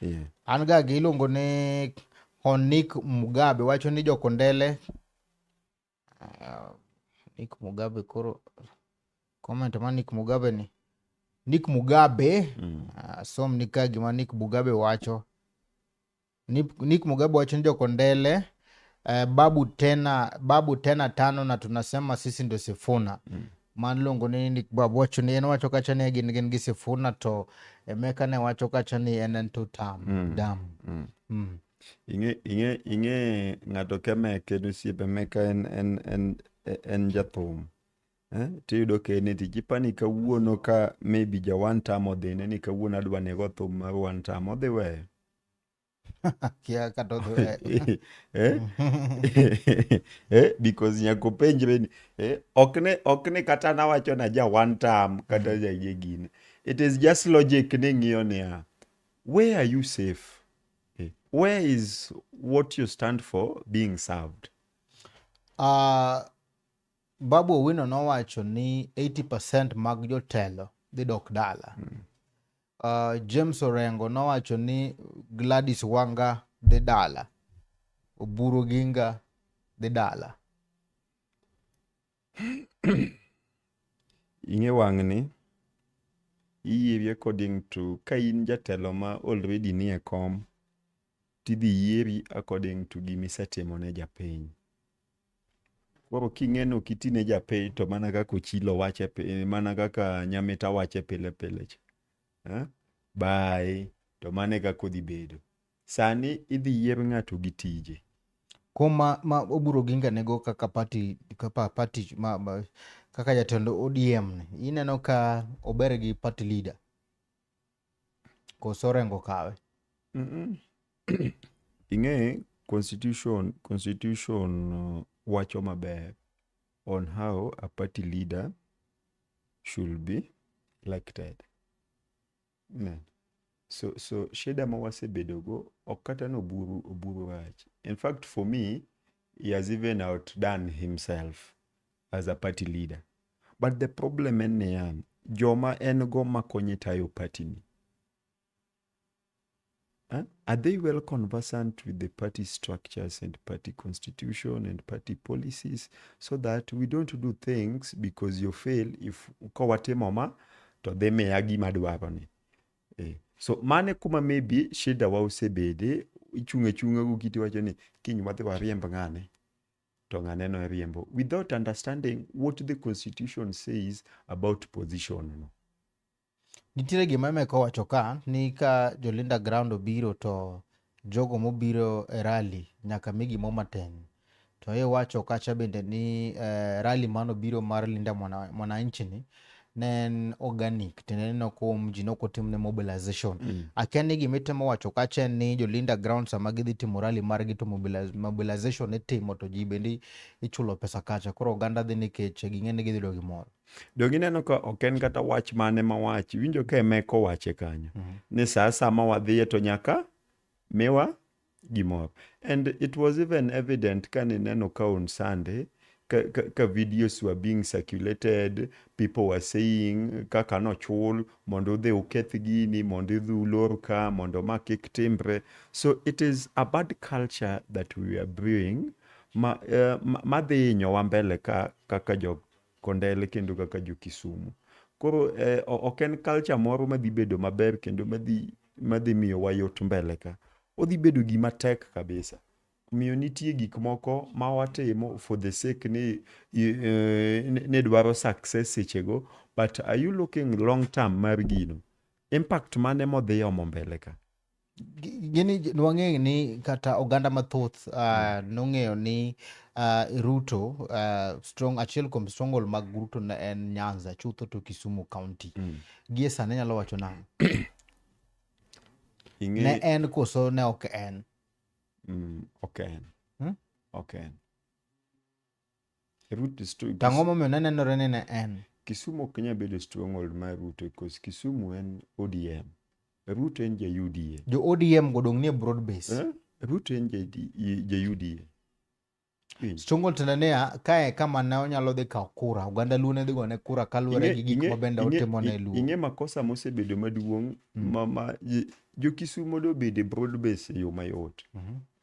Yeah. An ga gi iluongo ni Hon Nick Mugabe wacho ni jokondele Nick Mugabe koro comment ma Nick Mugabe ni Nick Mugabe som ni ka gima Nick Mugabe wacho. Nick Mugabe wacho ni jokondele babu tena tano na tunasema sisi ndio Sifuna. Man luongo ni Nick Babu wacho ni en wacho kacha ni gin gi Sifuna to Emeka ne wacho kacha ni en en two term dam. Ing'e ng'ato ka Emeka en osiepe Emeka en jathum. Tiyudo ka en e tich. Ipani kawuono ka maybe ja one term odhine ni kawuono adwa nego thum mar one term odhi weyo. Kia kata odhi weyo. Because nyaka openjre ni ok ne kata nawacho na ja one term kata ja gine. It is just logic ni ng'iyo niya, where are you safe? Where is what you stand for being served? Babu Owino nowacho ni 80% mag jotelo dhi dok dala. James Orengo nowacho ni Gladys Wanga dhi dala. Oburu Oginga dhi dala. Ing'e wang'ni iyieri according to ka in jatelo ma already nie kom. Tidhi yieri according to gimisetimo ne japiny. Koro king'e ni ok iti ne japiny to mana kaka Ochilo wache mana kaka Nyamita wache pile pile cha. Eh? Bye. To mano e kaka odhi bedo. Sani idhi yier ng'ato gi tije. Kom ma Oburu Oginga nigo kaka party, kaka party ma, kaka jatend ODM ni, ineno ka ober gi party leader? Koso Orengo kawe? Ing'e constitution wacho maber on how a party leader should be elected. Ne. So shida ma wasebedogo ok kata ni Oburu rach. In fact for me, he has even outdone himself as a party leader. But the problem en niya, joma en go makonye tayo party ni, are they well conversant with the party structures and party constitution and party policies so that we don't do things because you fail if kawatimo ma to dhi miya gima dwaro ni. So mane kuma maybe shida wa osebede, ichung' achung'a gokinyi tiwacho ni kiny wadhi wariemb ng'ane to ng'ane no riembo without understanding what the constitution says about position no. Nitiere gima Emeka owacho ka ni ka jolinda ground obiro to jogo mobiro e rally nyaka migi mo matin. To iwacho kacha bende ni rally manobiro mar Linda Mwananchi ni ne en organic, tiende ni nokom ji nokotimne mobilization. Akia ni gimitemo wacho kacha en ni jolinda ground sama gidhi timo rally margi to mobilization itimo to ji bende ichulo pesa kacha. Koro oganda dhi nikech ging'e ni gidhi yudo gimoro. Donge ineno ka ok en kata wach mane mawach, iwinjo ka Emeka owache kanyo. Ni sa asaya wadhiye to nyaka miwa gimoro. And it was even evident ka nineno ka on Sunday, ka videos were being circulated, people were saying kaka nochul mondo udhi uketh gini, mondo udhi ulor ka, mondo ma kik timbre. So it is a bad culture that we are brewing ma madhi hinyowa mbele ka kaka jo Kondele kendo kaka jo Kisumu. Koro ok en culture moro madhi bedo maber kendo madhi miyowa yot mbele ka. Odhi bedo gima tek kabisa. Omiyo nitie gik moko ma watimo for the sake ni dwaro success sechego, but are you looking long term mar gino? Impact mane modhi omo mbele ka? Gini nwang'eyo ni kata oganda mathoth nong'eyo ni Ruto strong achiel kuom stronghold mag Ruto ne en Nyanza chutho to Kisumu County. Gie sani nyalo wacho nang'o? Ne en koso ne ok en? Ok en. Hmm? Ok en. Ruto is To ang'o momiyo ne nenore ni ne en? Kisumu ok nyal bedo stronghold mar Ruto because Kisumu en ODM. Ruto en ja UDA. Jo ODM go dong' nie broad base. Eh? Ruto en ja UDA. Winjo? Stronghold tiende niya, kae kama ne onyalo dhi kawo kura, oganda Luo ne dhi gone kura kaluwore gi gik ma bende otimo ne Luo. Ing'e makosa mosebedo maduong' ma jo Kisumo do bedo e broad base e yo mayot.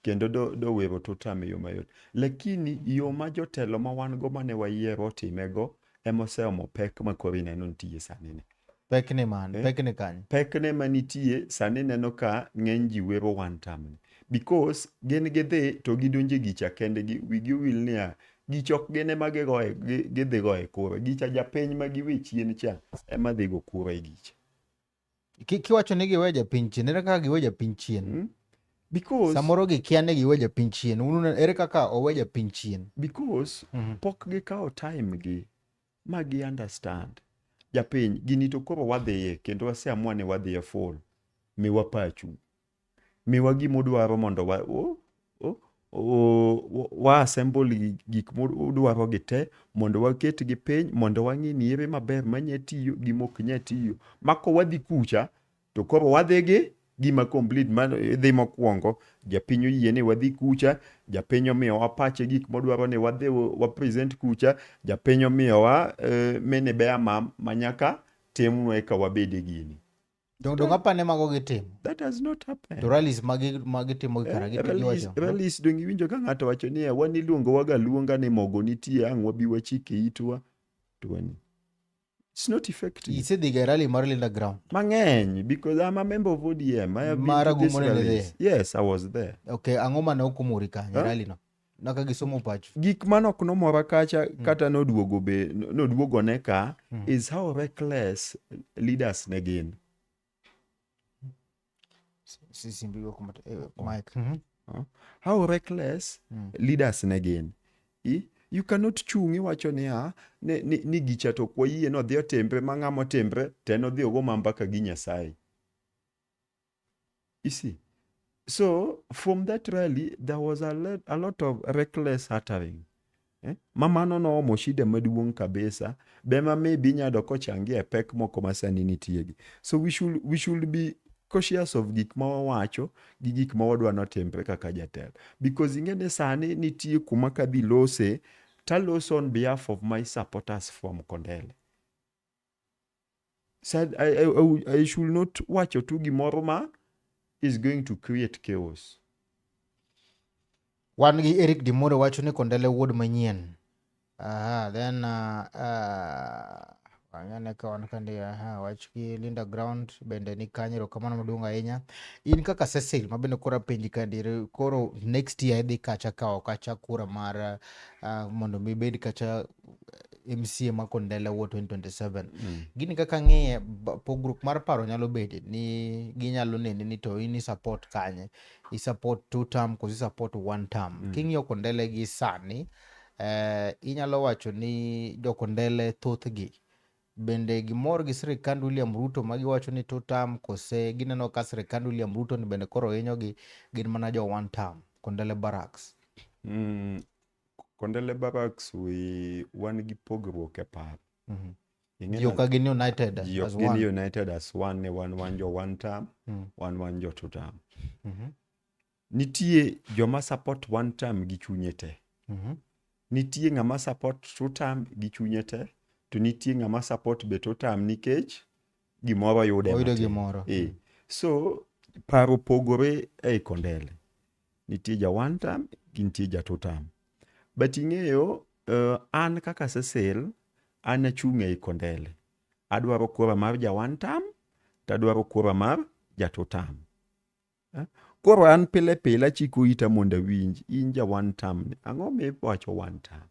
Kendo do wero tutam e yo mayot. Lakini yo ma jotelo ma wan go mane wayiero otimego ema oseomo pek ma koro ineno nitie sani ni. Pekni man, Eh? Pekni kanye? Pekne manitie sani neno ka ng'eny ji wero one term ni. Because gin gidhi to gidonje gicha kendgi, wigi owil niya, gicha ok gin ema gidhi goye kura. Gicha japiny ma giwe chien cha ema dhi go kura e gicha. Kiwacho ni giwe japiny chien, ere kaka giwe japiny chien? Because Samoro gikia ni giwe japiny chien. Ere kaka owe japiny chien? Because pok gikawo time gi ma gi understand. Japiny, gini to koro wadhiye kendo waseamua ni wadhiye full. Miwa pachu. Miwa gimudwaro mondo wa assemble gik mudwaro gi te mondo waketgi piny mondo wang'i ni ere maber manya tiyo gi mok nya tiyo. Ma kowadhi kucha to koro wadhi gi gima complete ma dhi mokwongo japiny oyie ni wadhi kucha, japiny omiyowa pache gik modwaro ni wadhi wa present kucha, japiny omiyowa mene beya ma nyaka timnwa eka wabed e gini. Dong apane mago gitimo. That has not happened. To rallies magi timo gi kara giwacho. Rallies dong iwinjo ka ng'ato wacho niya wan iluongo waga luonga ni mogo nitie ang' wabi wachike itwa to wani. It's not effective. Isedhi ga e rally mar Linda Ground. Mang'eny because I'm a member of ODM. I have been Mara to these Gumo ne rallies. nidhiye. Yes, I was there. Okay, ang'o mane ok omori kanyo e Huh? rally no? Naka gisomo pacho. Gik mane ok nomora kacha kata noduogo be noduogo ne ka is how reckless leaders ne gin. Simbi go kuma mic. Mhm. How reckless leaders ne gin. You cannot chung' iwacho niya ni gicha to ok wayie nodhi otimre ma ng'ama otimre to en odhi ogo ma mbaka gi Nyasaye. You see? So from that rally there was a lot of reckless uttering. Ma mano noomo shida maduong' kabisa be ma maybe inyalo kochangia e pek moko ma sani nitie gi. So we should be cautious of gik ma wawacho gi gik ma wadwa notimre kaka jatelo. Because ing'e ni sani nitie kuma kadhi lose taloso on behalf of my supporters from Kondele. Said I should not wacho tu gimoro ma is going to create chaos. Wan gi Eric Dimore wacho ni Kondele wuod manyien. Aha, then wang'ane ka wan kandi aha, wach gi Linda Ground bende ni kanyo erokamano maduong' ahinya. In kaka Cecil ma bende koro apenji kandi koro next year idhi kacha kawo kacha kura mar mondo mi ibed kacha MCA ma Kondele Ward 2027. Gini kaka ng'iye pogruok mar paro nyalo bede ni ginyalo nene ni to in i support kanye. I support two term koso i support one term. King'iyo Kondele gi sani, inyalo wacho ni jo Kondele thothgi bende gimor gi sirikand William Ruto ma giwacho ni two term kose gineno ka sirikand William Ruto ni bende koro hinyogi gin mana jo one term Kondele Barracks. Kondele Barracks we wan gi pogruok e paro. Ing'e Ji ok gin united ji ok as gin one. united as one ni wan jo one term, wan jo two term. Nitie joma support one term gi chunye te. Nitie ng'ama support two term gi chunye te, to nitie ng'ama support be two term nikech gimoro yude Oyudo matin. gimoro. So paro pogore ei Kondele. Nitie ja one term gi nitie ja two term. But ing'eyo an kaka Cecil, an achung' ei Kondele. Adwaro kura mar ja one term, to adwaro kura mar ja two term. Koro an pile pile achiko ita mondo awinj in ja one term ni ang'o miwacho one term?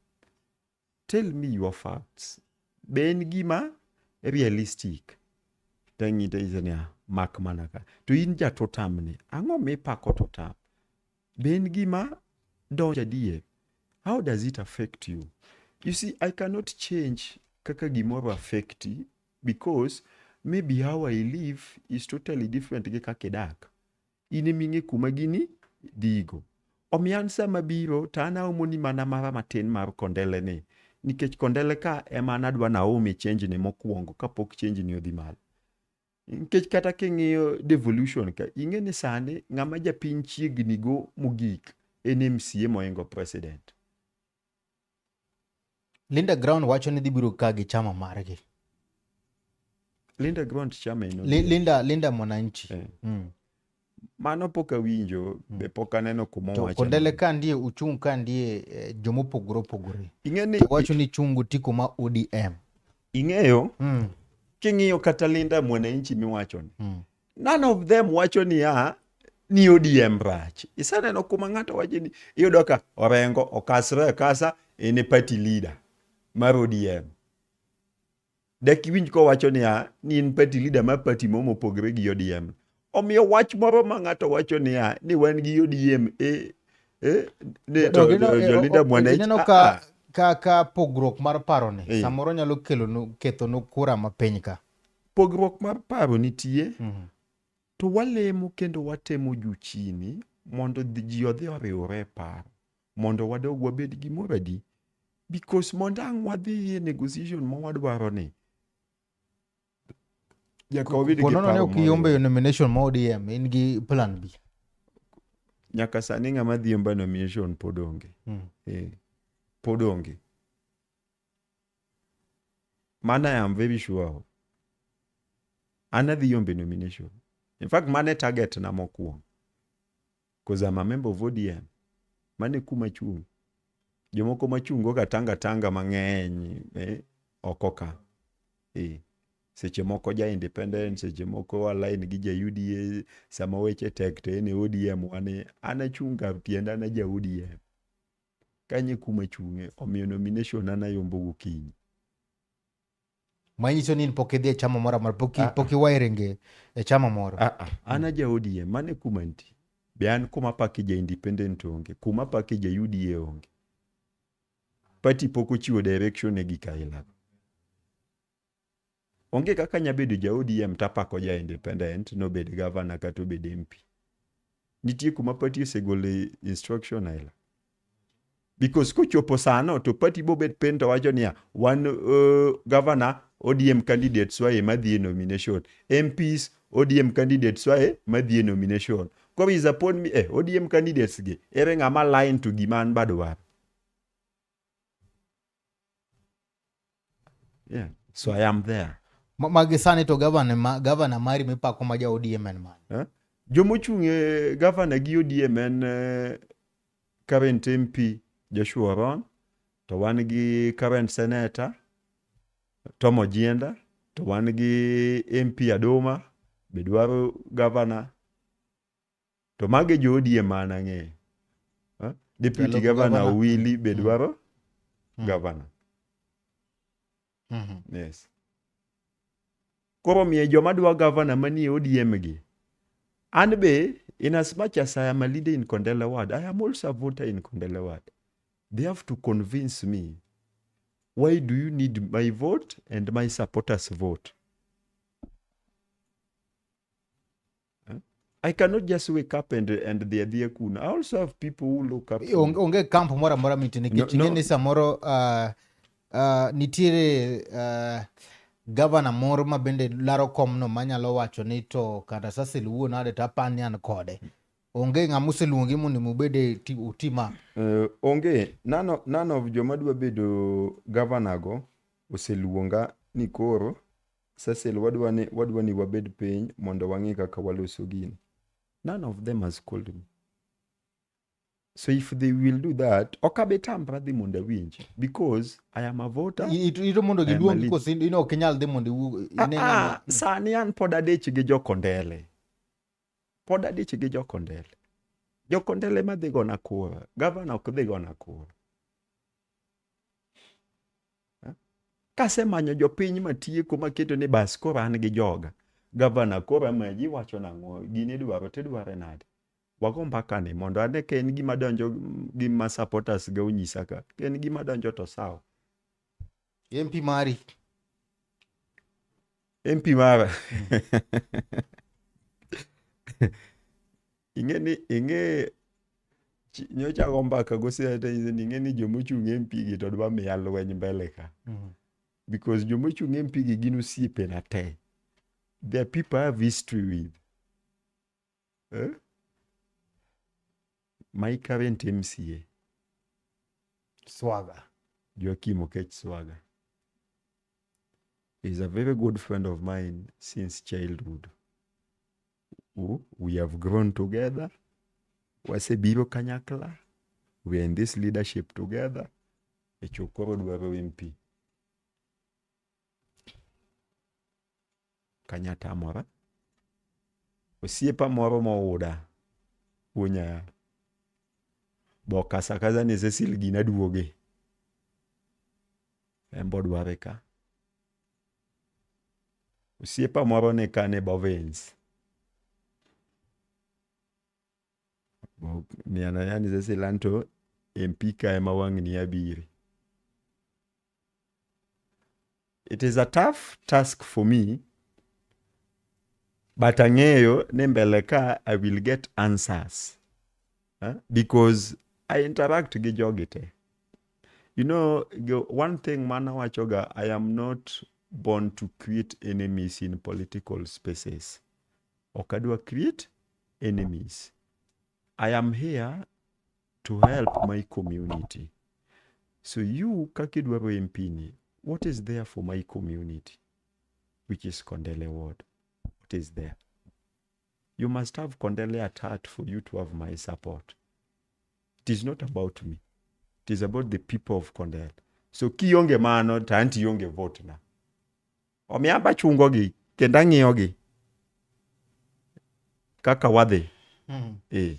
Tell me your facts. Be en gima realistic? Tang'i tanyise niya, mak mana ka. To in ja two term ni, ang'o mipako two term? Be en gima donjo adier? How does it affect you? You see, I cannot change kaka gimoro affect because maybe how I live is totally different gi kaka idak. In eming'e kuma gini dhigo. Omiyo an sama biro to an aomo ni mana mara matin mar Kondele ni. Nikech Kondele ka ema an adwa naome change ni mokwongo kapok change ni odhi malo. Nikech kata king'iyo devolution ka, ing'e ni sani ng'ama japiny chiegni go mogik en MCA mohingo president. Linda Ground wacho ni dhi biro ka gi chama margi. Linda Ground chama en ODM. Linda Mwananchi. Mano pok awinjo, be pok aneno kuma To owache Kondele no. ka ndie uchung' ka ndie jomopogore opogore. Ing'e ni To wacho ni chungu tiko ma ODM. Ing'eyo, king'iyo kata Linda Mwananchi miwacho ni. None of them wacho niya ni ODM rach. Iseneno kuma ng'ato wacho ni iyudo ka Orengo okasre akasa en e party leader mar ODM. Dak iwinj kowacho niya ni en party leader mar party moro mopogore gi ODM. Omiyo wach moro ma ng'ato wacho niya ni wan gi ODM ne to jo Linda Mwananchi. Ineno ka pogruok mar paro ni samoro nyalo kelonu kethonu kura ma piny ka. Pogruok mar paro nitie. To walemo kendo watemo juu chini mondo ji odhi oriwre e paro mondo wadog wabed gimoro adi. Because mondo ang' wadhi e negotiation ma wadwaro ni nyaka wabed gi Ponono ne paro ok iyombe moriwre. nomination ma ODM, in gi plan B. Nyaka sani ng'ama dhi yombo nomination pod onge. Pod onge. Mano I am very sure of. An adhi yombe nomination. In fact, mano e target na mokwongo. Because I'm a member of ODM. Mano e kuma achung'. Jomoko machung' go ga tanga tanga mang'eny oko ka. Eh. Seche moko ja independent, seche moko align gi ja UDA, sama weche tek to en e ODM wane. An achung' kar tienda an aja ODM. Kanyo e kuma achung'e, omiyo nomination an ayombo gokinyi. Manyiso ni in pok idhi e chama moro amora, pok Ah, pok iwairenge e chama moro. Ah, ah, an aja ODM, mano e kuma antie. Be an kuma apake ja independent onge, kuma apake ja UDA onge. Party pok ochiwo direction e gik aila. Onge kaka anya bedo ja ODM tapako ja independent nobed governor kata obed MP. Nitie kuma party osegole instruction aila. Because kochopo sano to party bobet piny to wacho niya, wan governor ODM candidates wa e madhi e nomination. MPs ODM candidates wa e madhi e nomination. Koro is upon me, ODM candidates gi, ere ng'ama line to gima an badwaro. Yeah. So I am there. Magi sani to governor, ma, governor mari mipako ma ja ODM en mane? Eh? Jomochung' e governor gi ODM en current MP Joshua Oron, to wan gi current senator Tom Ojienda, to wan gi MP Adoma be dwaro governor. To mago e jo ODM ma an ang'eyo. Eh? Deputy Jalup governor governor. Owili be dwaro governor. Yes. Koro miyo joma dwa governor manie ODM gi. An be, in as much as I am a leader in Kondele Ward, I am also a voter in Kondele Ward. They have to convince me, why do you need my vote and my supporters' vote? I cannot just wake up and dhi adhiya kuno. I also have people who look up to me. Onge camp moro amora mitie nikech No, no. ing'e ni samoro nitiere gavana moro ma bende laro komno manyalo wacho ni to kata Cecil wuo nade to apani an kode. Onge ng'ama oseluongi mondo ubed e utim up. Onge. None of joma dwa bedo gavana go oseluonga ni koro Cecil wadwa ni wabed piny mondo wang'i kaka waloso gini. None of them has called me. So if they will do that, ok abi tamra dhi mondo awinj because I am a voter. Ito mondo I am a giluongi leader. koso in ok inyal dhi mondo iwuo ine ng'ama Sani an pod adich gi jokondele. Pod adich gi jokondele. Jokondele madhi gona kura. Gavana ok dhi gona kura. Kasemanyo jopiny matieko maketo ni bas koro an gi joga. Gavana koro amaji iwacho nang'o? Gini idwaro tidware nade? Wago mbaka ni mondo ane ka en gima donjo gima supporters ga onyisa ka. Ka en gima donjo to sawa. MP mari. MP mara. Ing'e ni ing'e nyocha ago mbaka go senator ni ing'e ni jomochung' MP gi to dwa miya lweny mbele ka. Because jomochung' MP gi gin osiepena te. They are people I have history with. Eh? My current MCA. Swaga. Joakim Okech Swaga. Is a very good friend of mine since childhood. We have grown together. Wasebiro kanyakla. We are in this leadership together. E chokoro dwaro MP. Kanyatamora. Osiepa moro mouda. Wuonya. Bokasa kaza ni Cecil gina duoge. En bodware ka. Osiepa moro ne kane Bovins. Miana yani Cecil anto MP ka ema wang'ni abiri. It is a tough task for me, but ang'eyo ni mbele ka I will get answers. Because I interact gi jogi te. You know, one thing mana wachoga, I am not born to create enemies in political spaces. Ok adwa create enemies. I am here to help my community. So you, kaka idwaro MP ni, what is there for my community, which is Kondele Ward? What is there? You must have Kondele at heart for you to have my support. It is not about me. It is about the people of Kondele. So kionge mano, to anti ionge vote na. Omiyo an be achungogi kendo ang'iyogi kaka wadhi. Eh.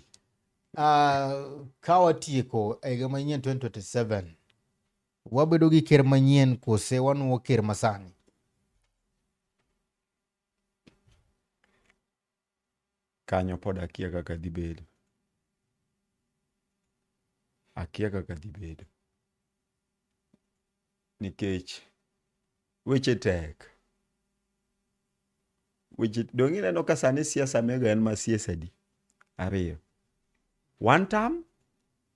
Ka watieko e higa manyien 2027, wabedo gi ker manyien kose wanuo ker masani? Kanyo pod akia kaka dhi bedo. Akia kaka dhi bedo. Nikech weche tek. Weche dong' ineno ka sani siasa mego en ma siasa adi? Ariyo. One term,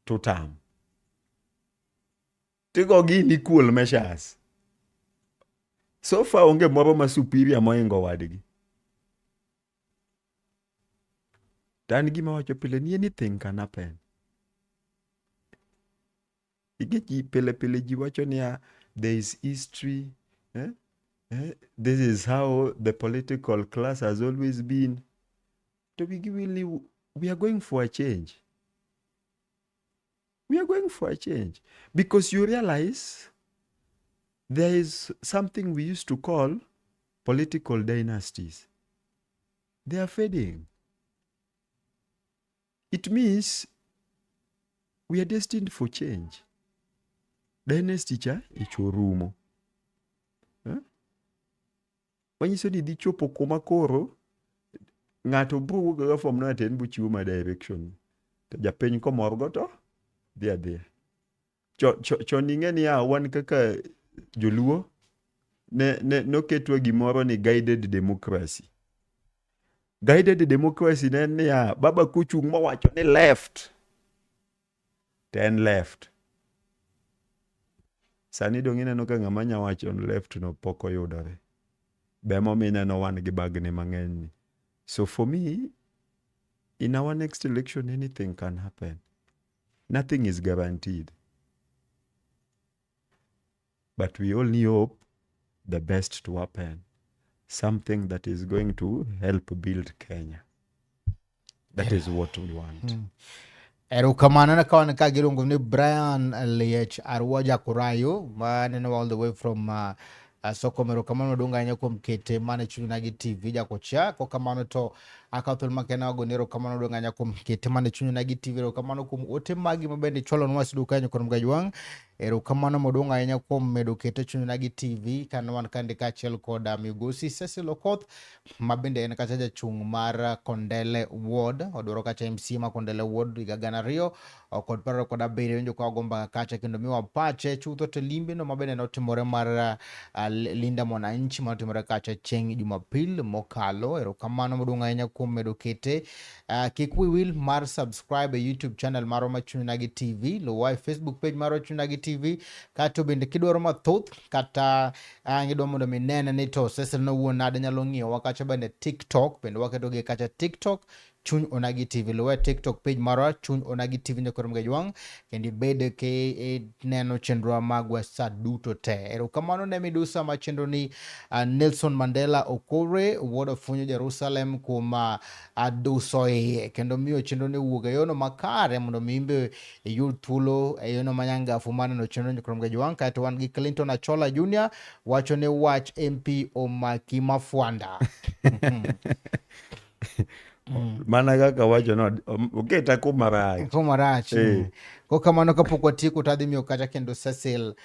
two term. Tigogi in equal measures. So far onge moro ma superior mohingo wadgi. To an gima awacho pile ni anything can happen. Nikech ji pile pile ji wacho niya there is history eh? Eh? This is how the political class has always been. To wigi wil ni we are going for a change. We are going for a change. Because you realize there is something we used to call political dynasties. They are fading. It means we are destined for change. Dynasty cha ichorumo. Eh? Manyiso ni dhi chopo kuma koro ng'ato biro wuok ga from nowhere to en bochiwo ma direction. To japiny komorgo to dhi adhiya. Chon ing'e niya wan kaka joluo ne noketwa gimoro ni guided democracy. Guided democracy ne en niya baba kochung' mowacho ni left to en left. Sani dong' ineno ka ng'ama nya wacho ni left no pok oyudore. Be emomiyo ineno wan gi bagni mang'eny ni. So for me, in our next election anything can happen. Nothing is guaranteed. But we only hope the best to happen. Something that is going to help build Kenya. That is what we want. Erokamano na kawan ka giluongo ni Brian Liech Arua Jakurayo ma neno all the way from Soko. Erokamano maduong' ahinya kuom kete mane chuny gi TV jakocha. Kokamano to akawo thuolo makende agoni erokamano maduong' ahinya kuom kete mane chuny gi TV. Erokamano kuom ote magi ma bende ichwalonwa sidu kanyo kod Mgajwang'. Erokamano maduong' ahinya kuom medo kete chuny gi TV kane wan kande kaachiel kod Migosi Cecil Okoth ma bende en kacha jachung' mar Kondele Ward, odwaro kacha MCA ma Kondele Ward higa 2027. Winjo ka wago mbaka kacha kendo miwa pache chutho to limbe no mabende notimore mar Linda Mwananchi manotimore kacha chieng' Jumapil mokalo. Erokamano maduong' ahinya kuom medo kete. Kik wi wil mar subscribe e YouTube channel marwa ma Chuny Onagi TV, luwa e Facebook page marwa Chuny Onagi TV, kato bende kidwaro mathoth kata ang' idwa mondo mi nene ni to Cecil nowuon nade, nyalo ng'iyowa kacha bende TikTok, bende waketo gi kacha TikTok Chuny Onagi TV. Luwa e TikTok page marwa Chuny Onagi TV nyakoro Mgajwang', kendo ibed ki neno chenro magwa sa duto te. Erokamano ne midusa ma chenro ni Nelson Mandela Okore wuod Ofunyo Jerusalem kuom duso iye kendo miyo chenro ni wuog e yono makare mondo mi imbe iyud thuolo e yono manyangafu mar neno chenro nyakoro Mgajwang'. Kaeto wan gi Clinton Achola Junior wacho ni wach MP omaki mafwanda. Mana kaka wacho no, oketa kuma rach. Kuma rach. Kokamano kapok watieko to adhi miyo kacha kendo Cecil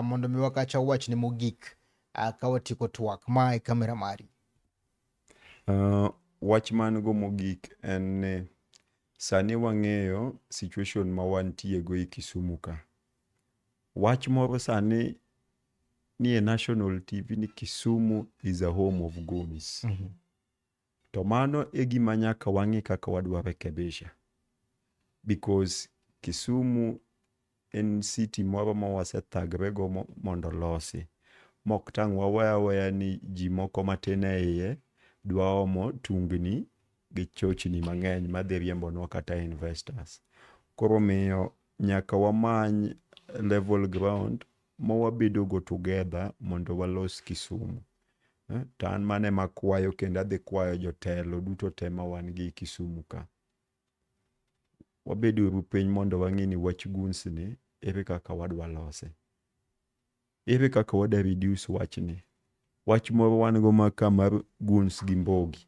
mondo miwa kacha wachne mogik ka watieko twak. Ma e kamera mari. Wach man go mogik en ni sani wang'eyo situation ma wantie go e Kisumu ka. Wach moro sani ni e national TV ni Kisumu is a home of goons. To mano e gima nyaka wang'i kaka wadwa rekebisha. Because Kisumu en city moro ma wasethagre go mondo olosi. Mok tang' wawe aweya ni ji moko matin e iye dwa omo tungni gi chochni mang'eny madhi riembonwa kata investors. Koro omiyo nyaka wamany level ground ma wabedo go together mondo walos Kisumu. To an mano ema akwayo kendo adhi kwayo jotelo duto te ma wan gi Kisumu ka. Wabed uru piny mondo wang'i ni wach goons ni ere kaka wadwa lose. Ere kaka wadwa reduce wachni. Wach moro wan go ma ka mar goons gi mbogi.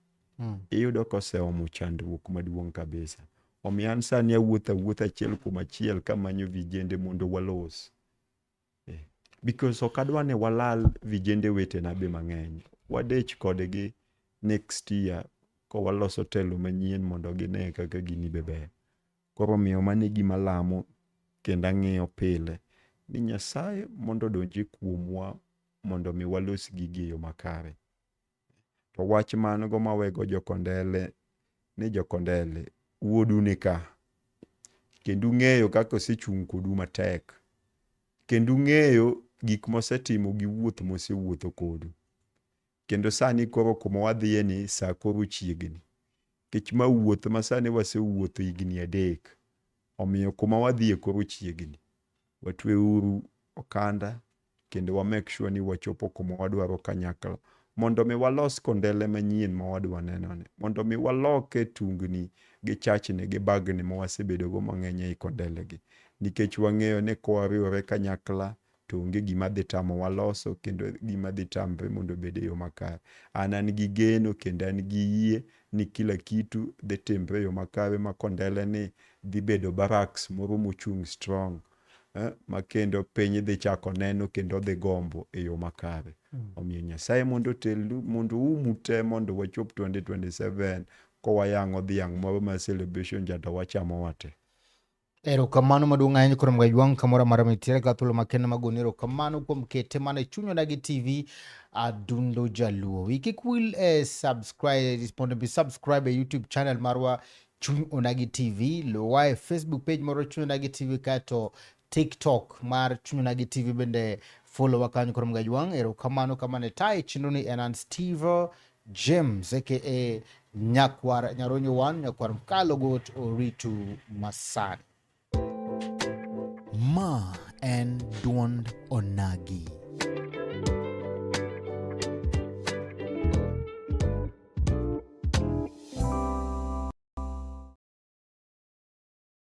Iyudo koseomo chandruok maduong' kabisa. Omiyo an sani awuotho awuotha achiel kuom achiel kamanyo vijende mondo walos. Because ok adwa ni walal vijende wetena be mang'eny. Wadech kodgi next year kowaloso telo manyien mondo gine kaka gini be ber. Koro omiyo mano e gima alamo kendo ang'iyo pile ni Nyasaye mondo odonji kuomwa mondo mi walos gigi e yo makare. To wach man go mawego jokondele ni jokondele wuodu ni ka kendo ung'eyo kaka osechung' kodu matek kendo ung'eyo gik mosetimo gi wuoth mosewuotho kodu. Kendo sani koro kuma wadhiye ni saa koro chiegni. Nikech ma wuoth ma sani wasewuotho higni 3. Omiyo kuma wadhiye koro chiegni. Watweuru okanda kendo wa make sure ni wachopo kuma wadwaro kanyakla mondo mi walos kondele manyien ma wadwa neno ni. Mondo mi waloke tungni gi chachni gi bagni ma wasebedo go mang'eny ei kondele gi. Nikech wang'eyo ni kwariwore kanyakla to onge gima dhi tamowa loso kendo gima dhi tamre mondo obed e yo makare. An an gi geno kendo an gi yie ni kila kitu dhi timre e yo makare ma kondele ni dhi bedo barracks moro mochung' strong ma kendo piny dhi chako neno kendo dhi gombo e yo makare. Omiyo Nyasaye mondo otelnu mondo oumu te mondo wachop 2027 kowayang'o dhiang' moro mar celebration cha to wachamo wate. Erokamano maduong' ahinya kuom Gajwang' kamoro amora mitiere ka thuolo makende magoni erokamano kuom kete mana e chuny Onagi TV Adundo Jaluo. Wiyi kik wil e subscribe mondo bi subscribe e YouTube channel marwa Chuny Onagi TV, luwa e Facebook page moro Chuny Onagi TV kaeto TikTok mar Chuny Onagi TV bende follow wa kanyo kuom Gajwang'. Erokamano kamane tayi chenro ni en an Steve James aka Nyakwar Nyaronyo 1 Nyakwar Mkalo Got Oritu Masani. Ma en duond Onagi.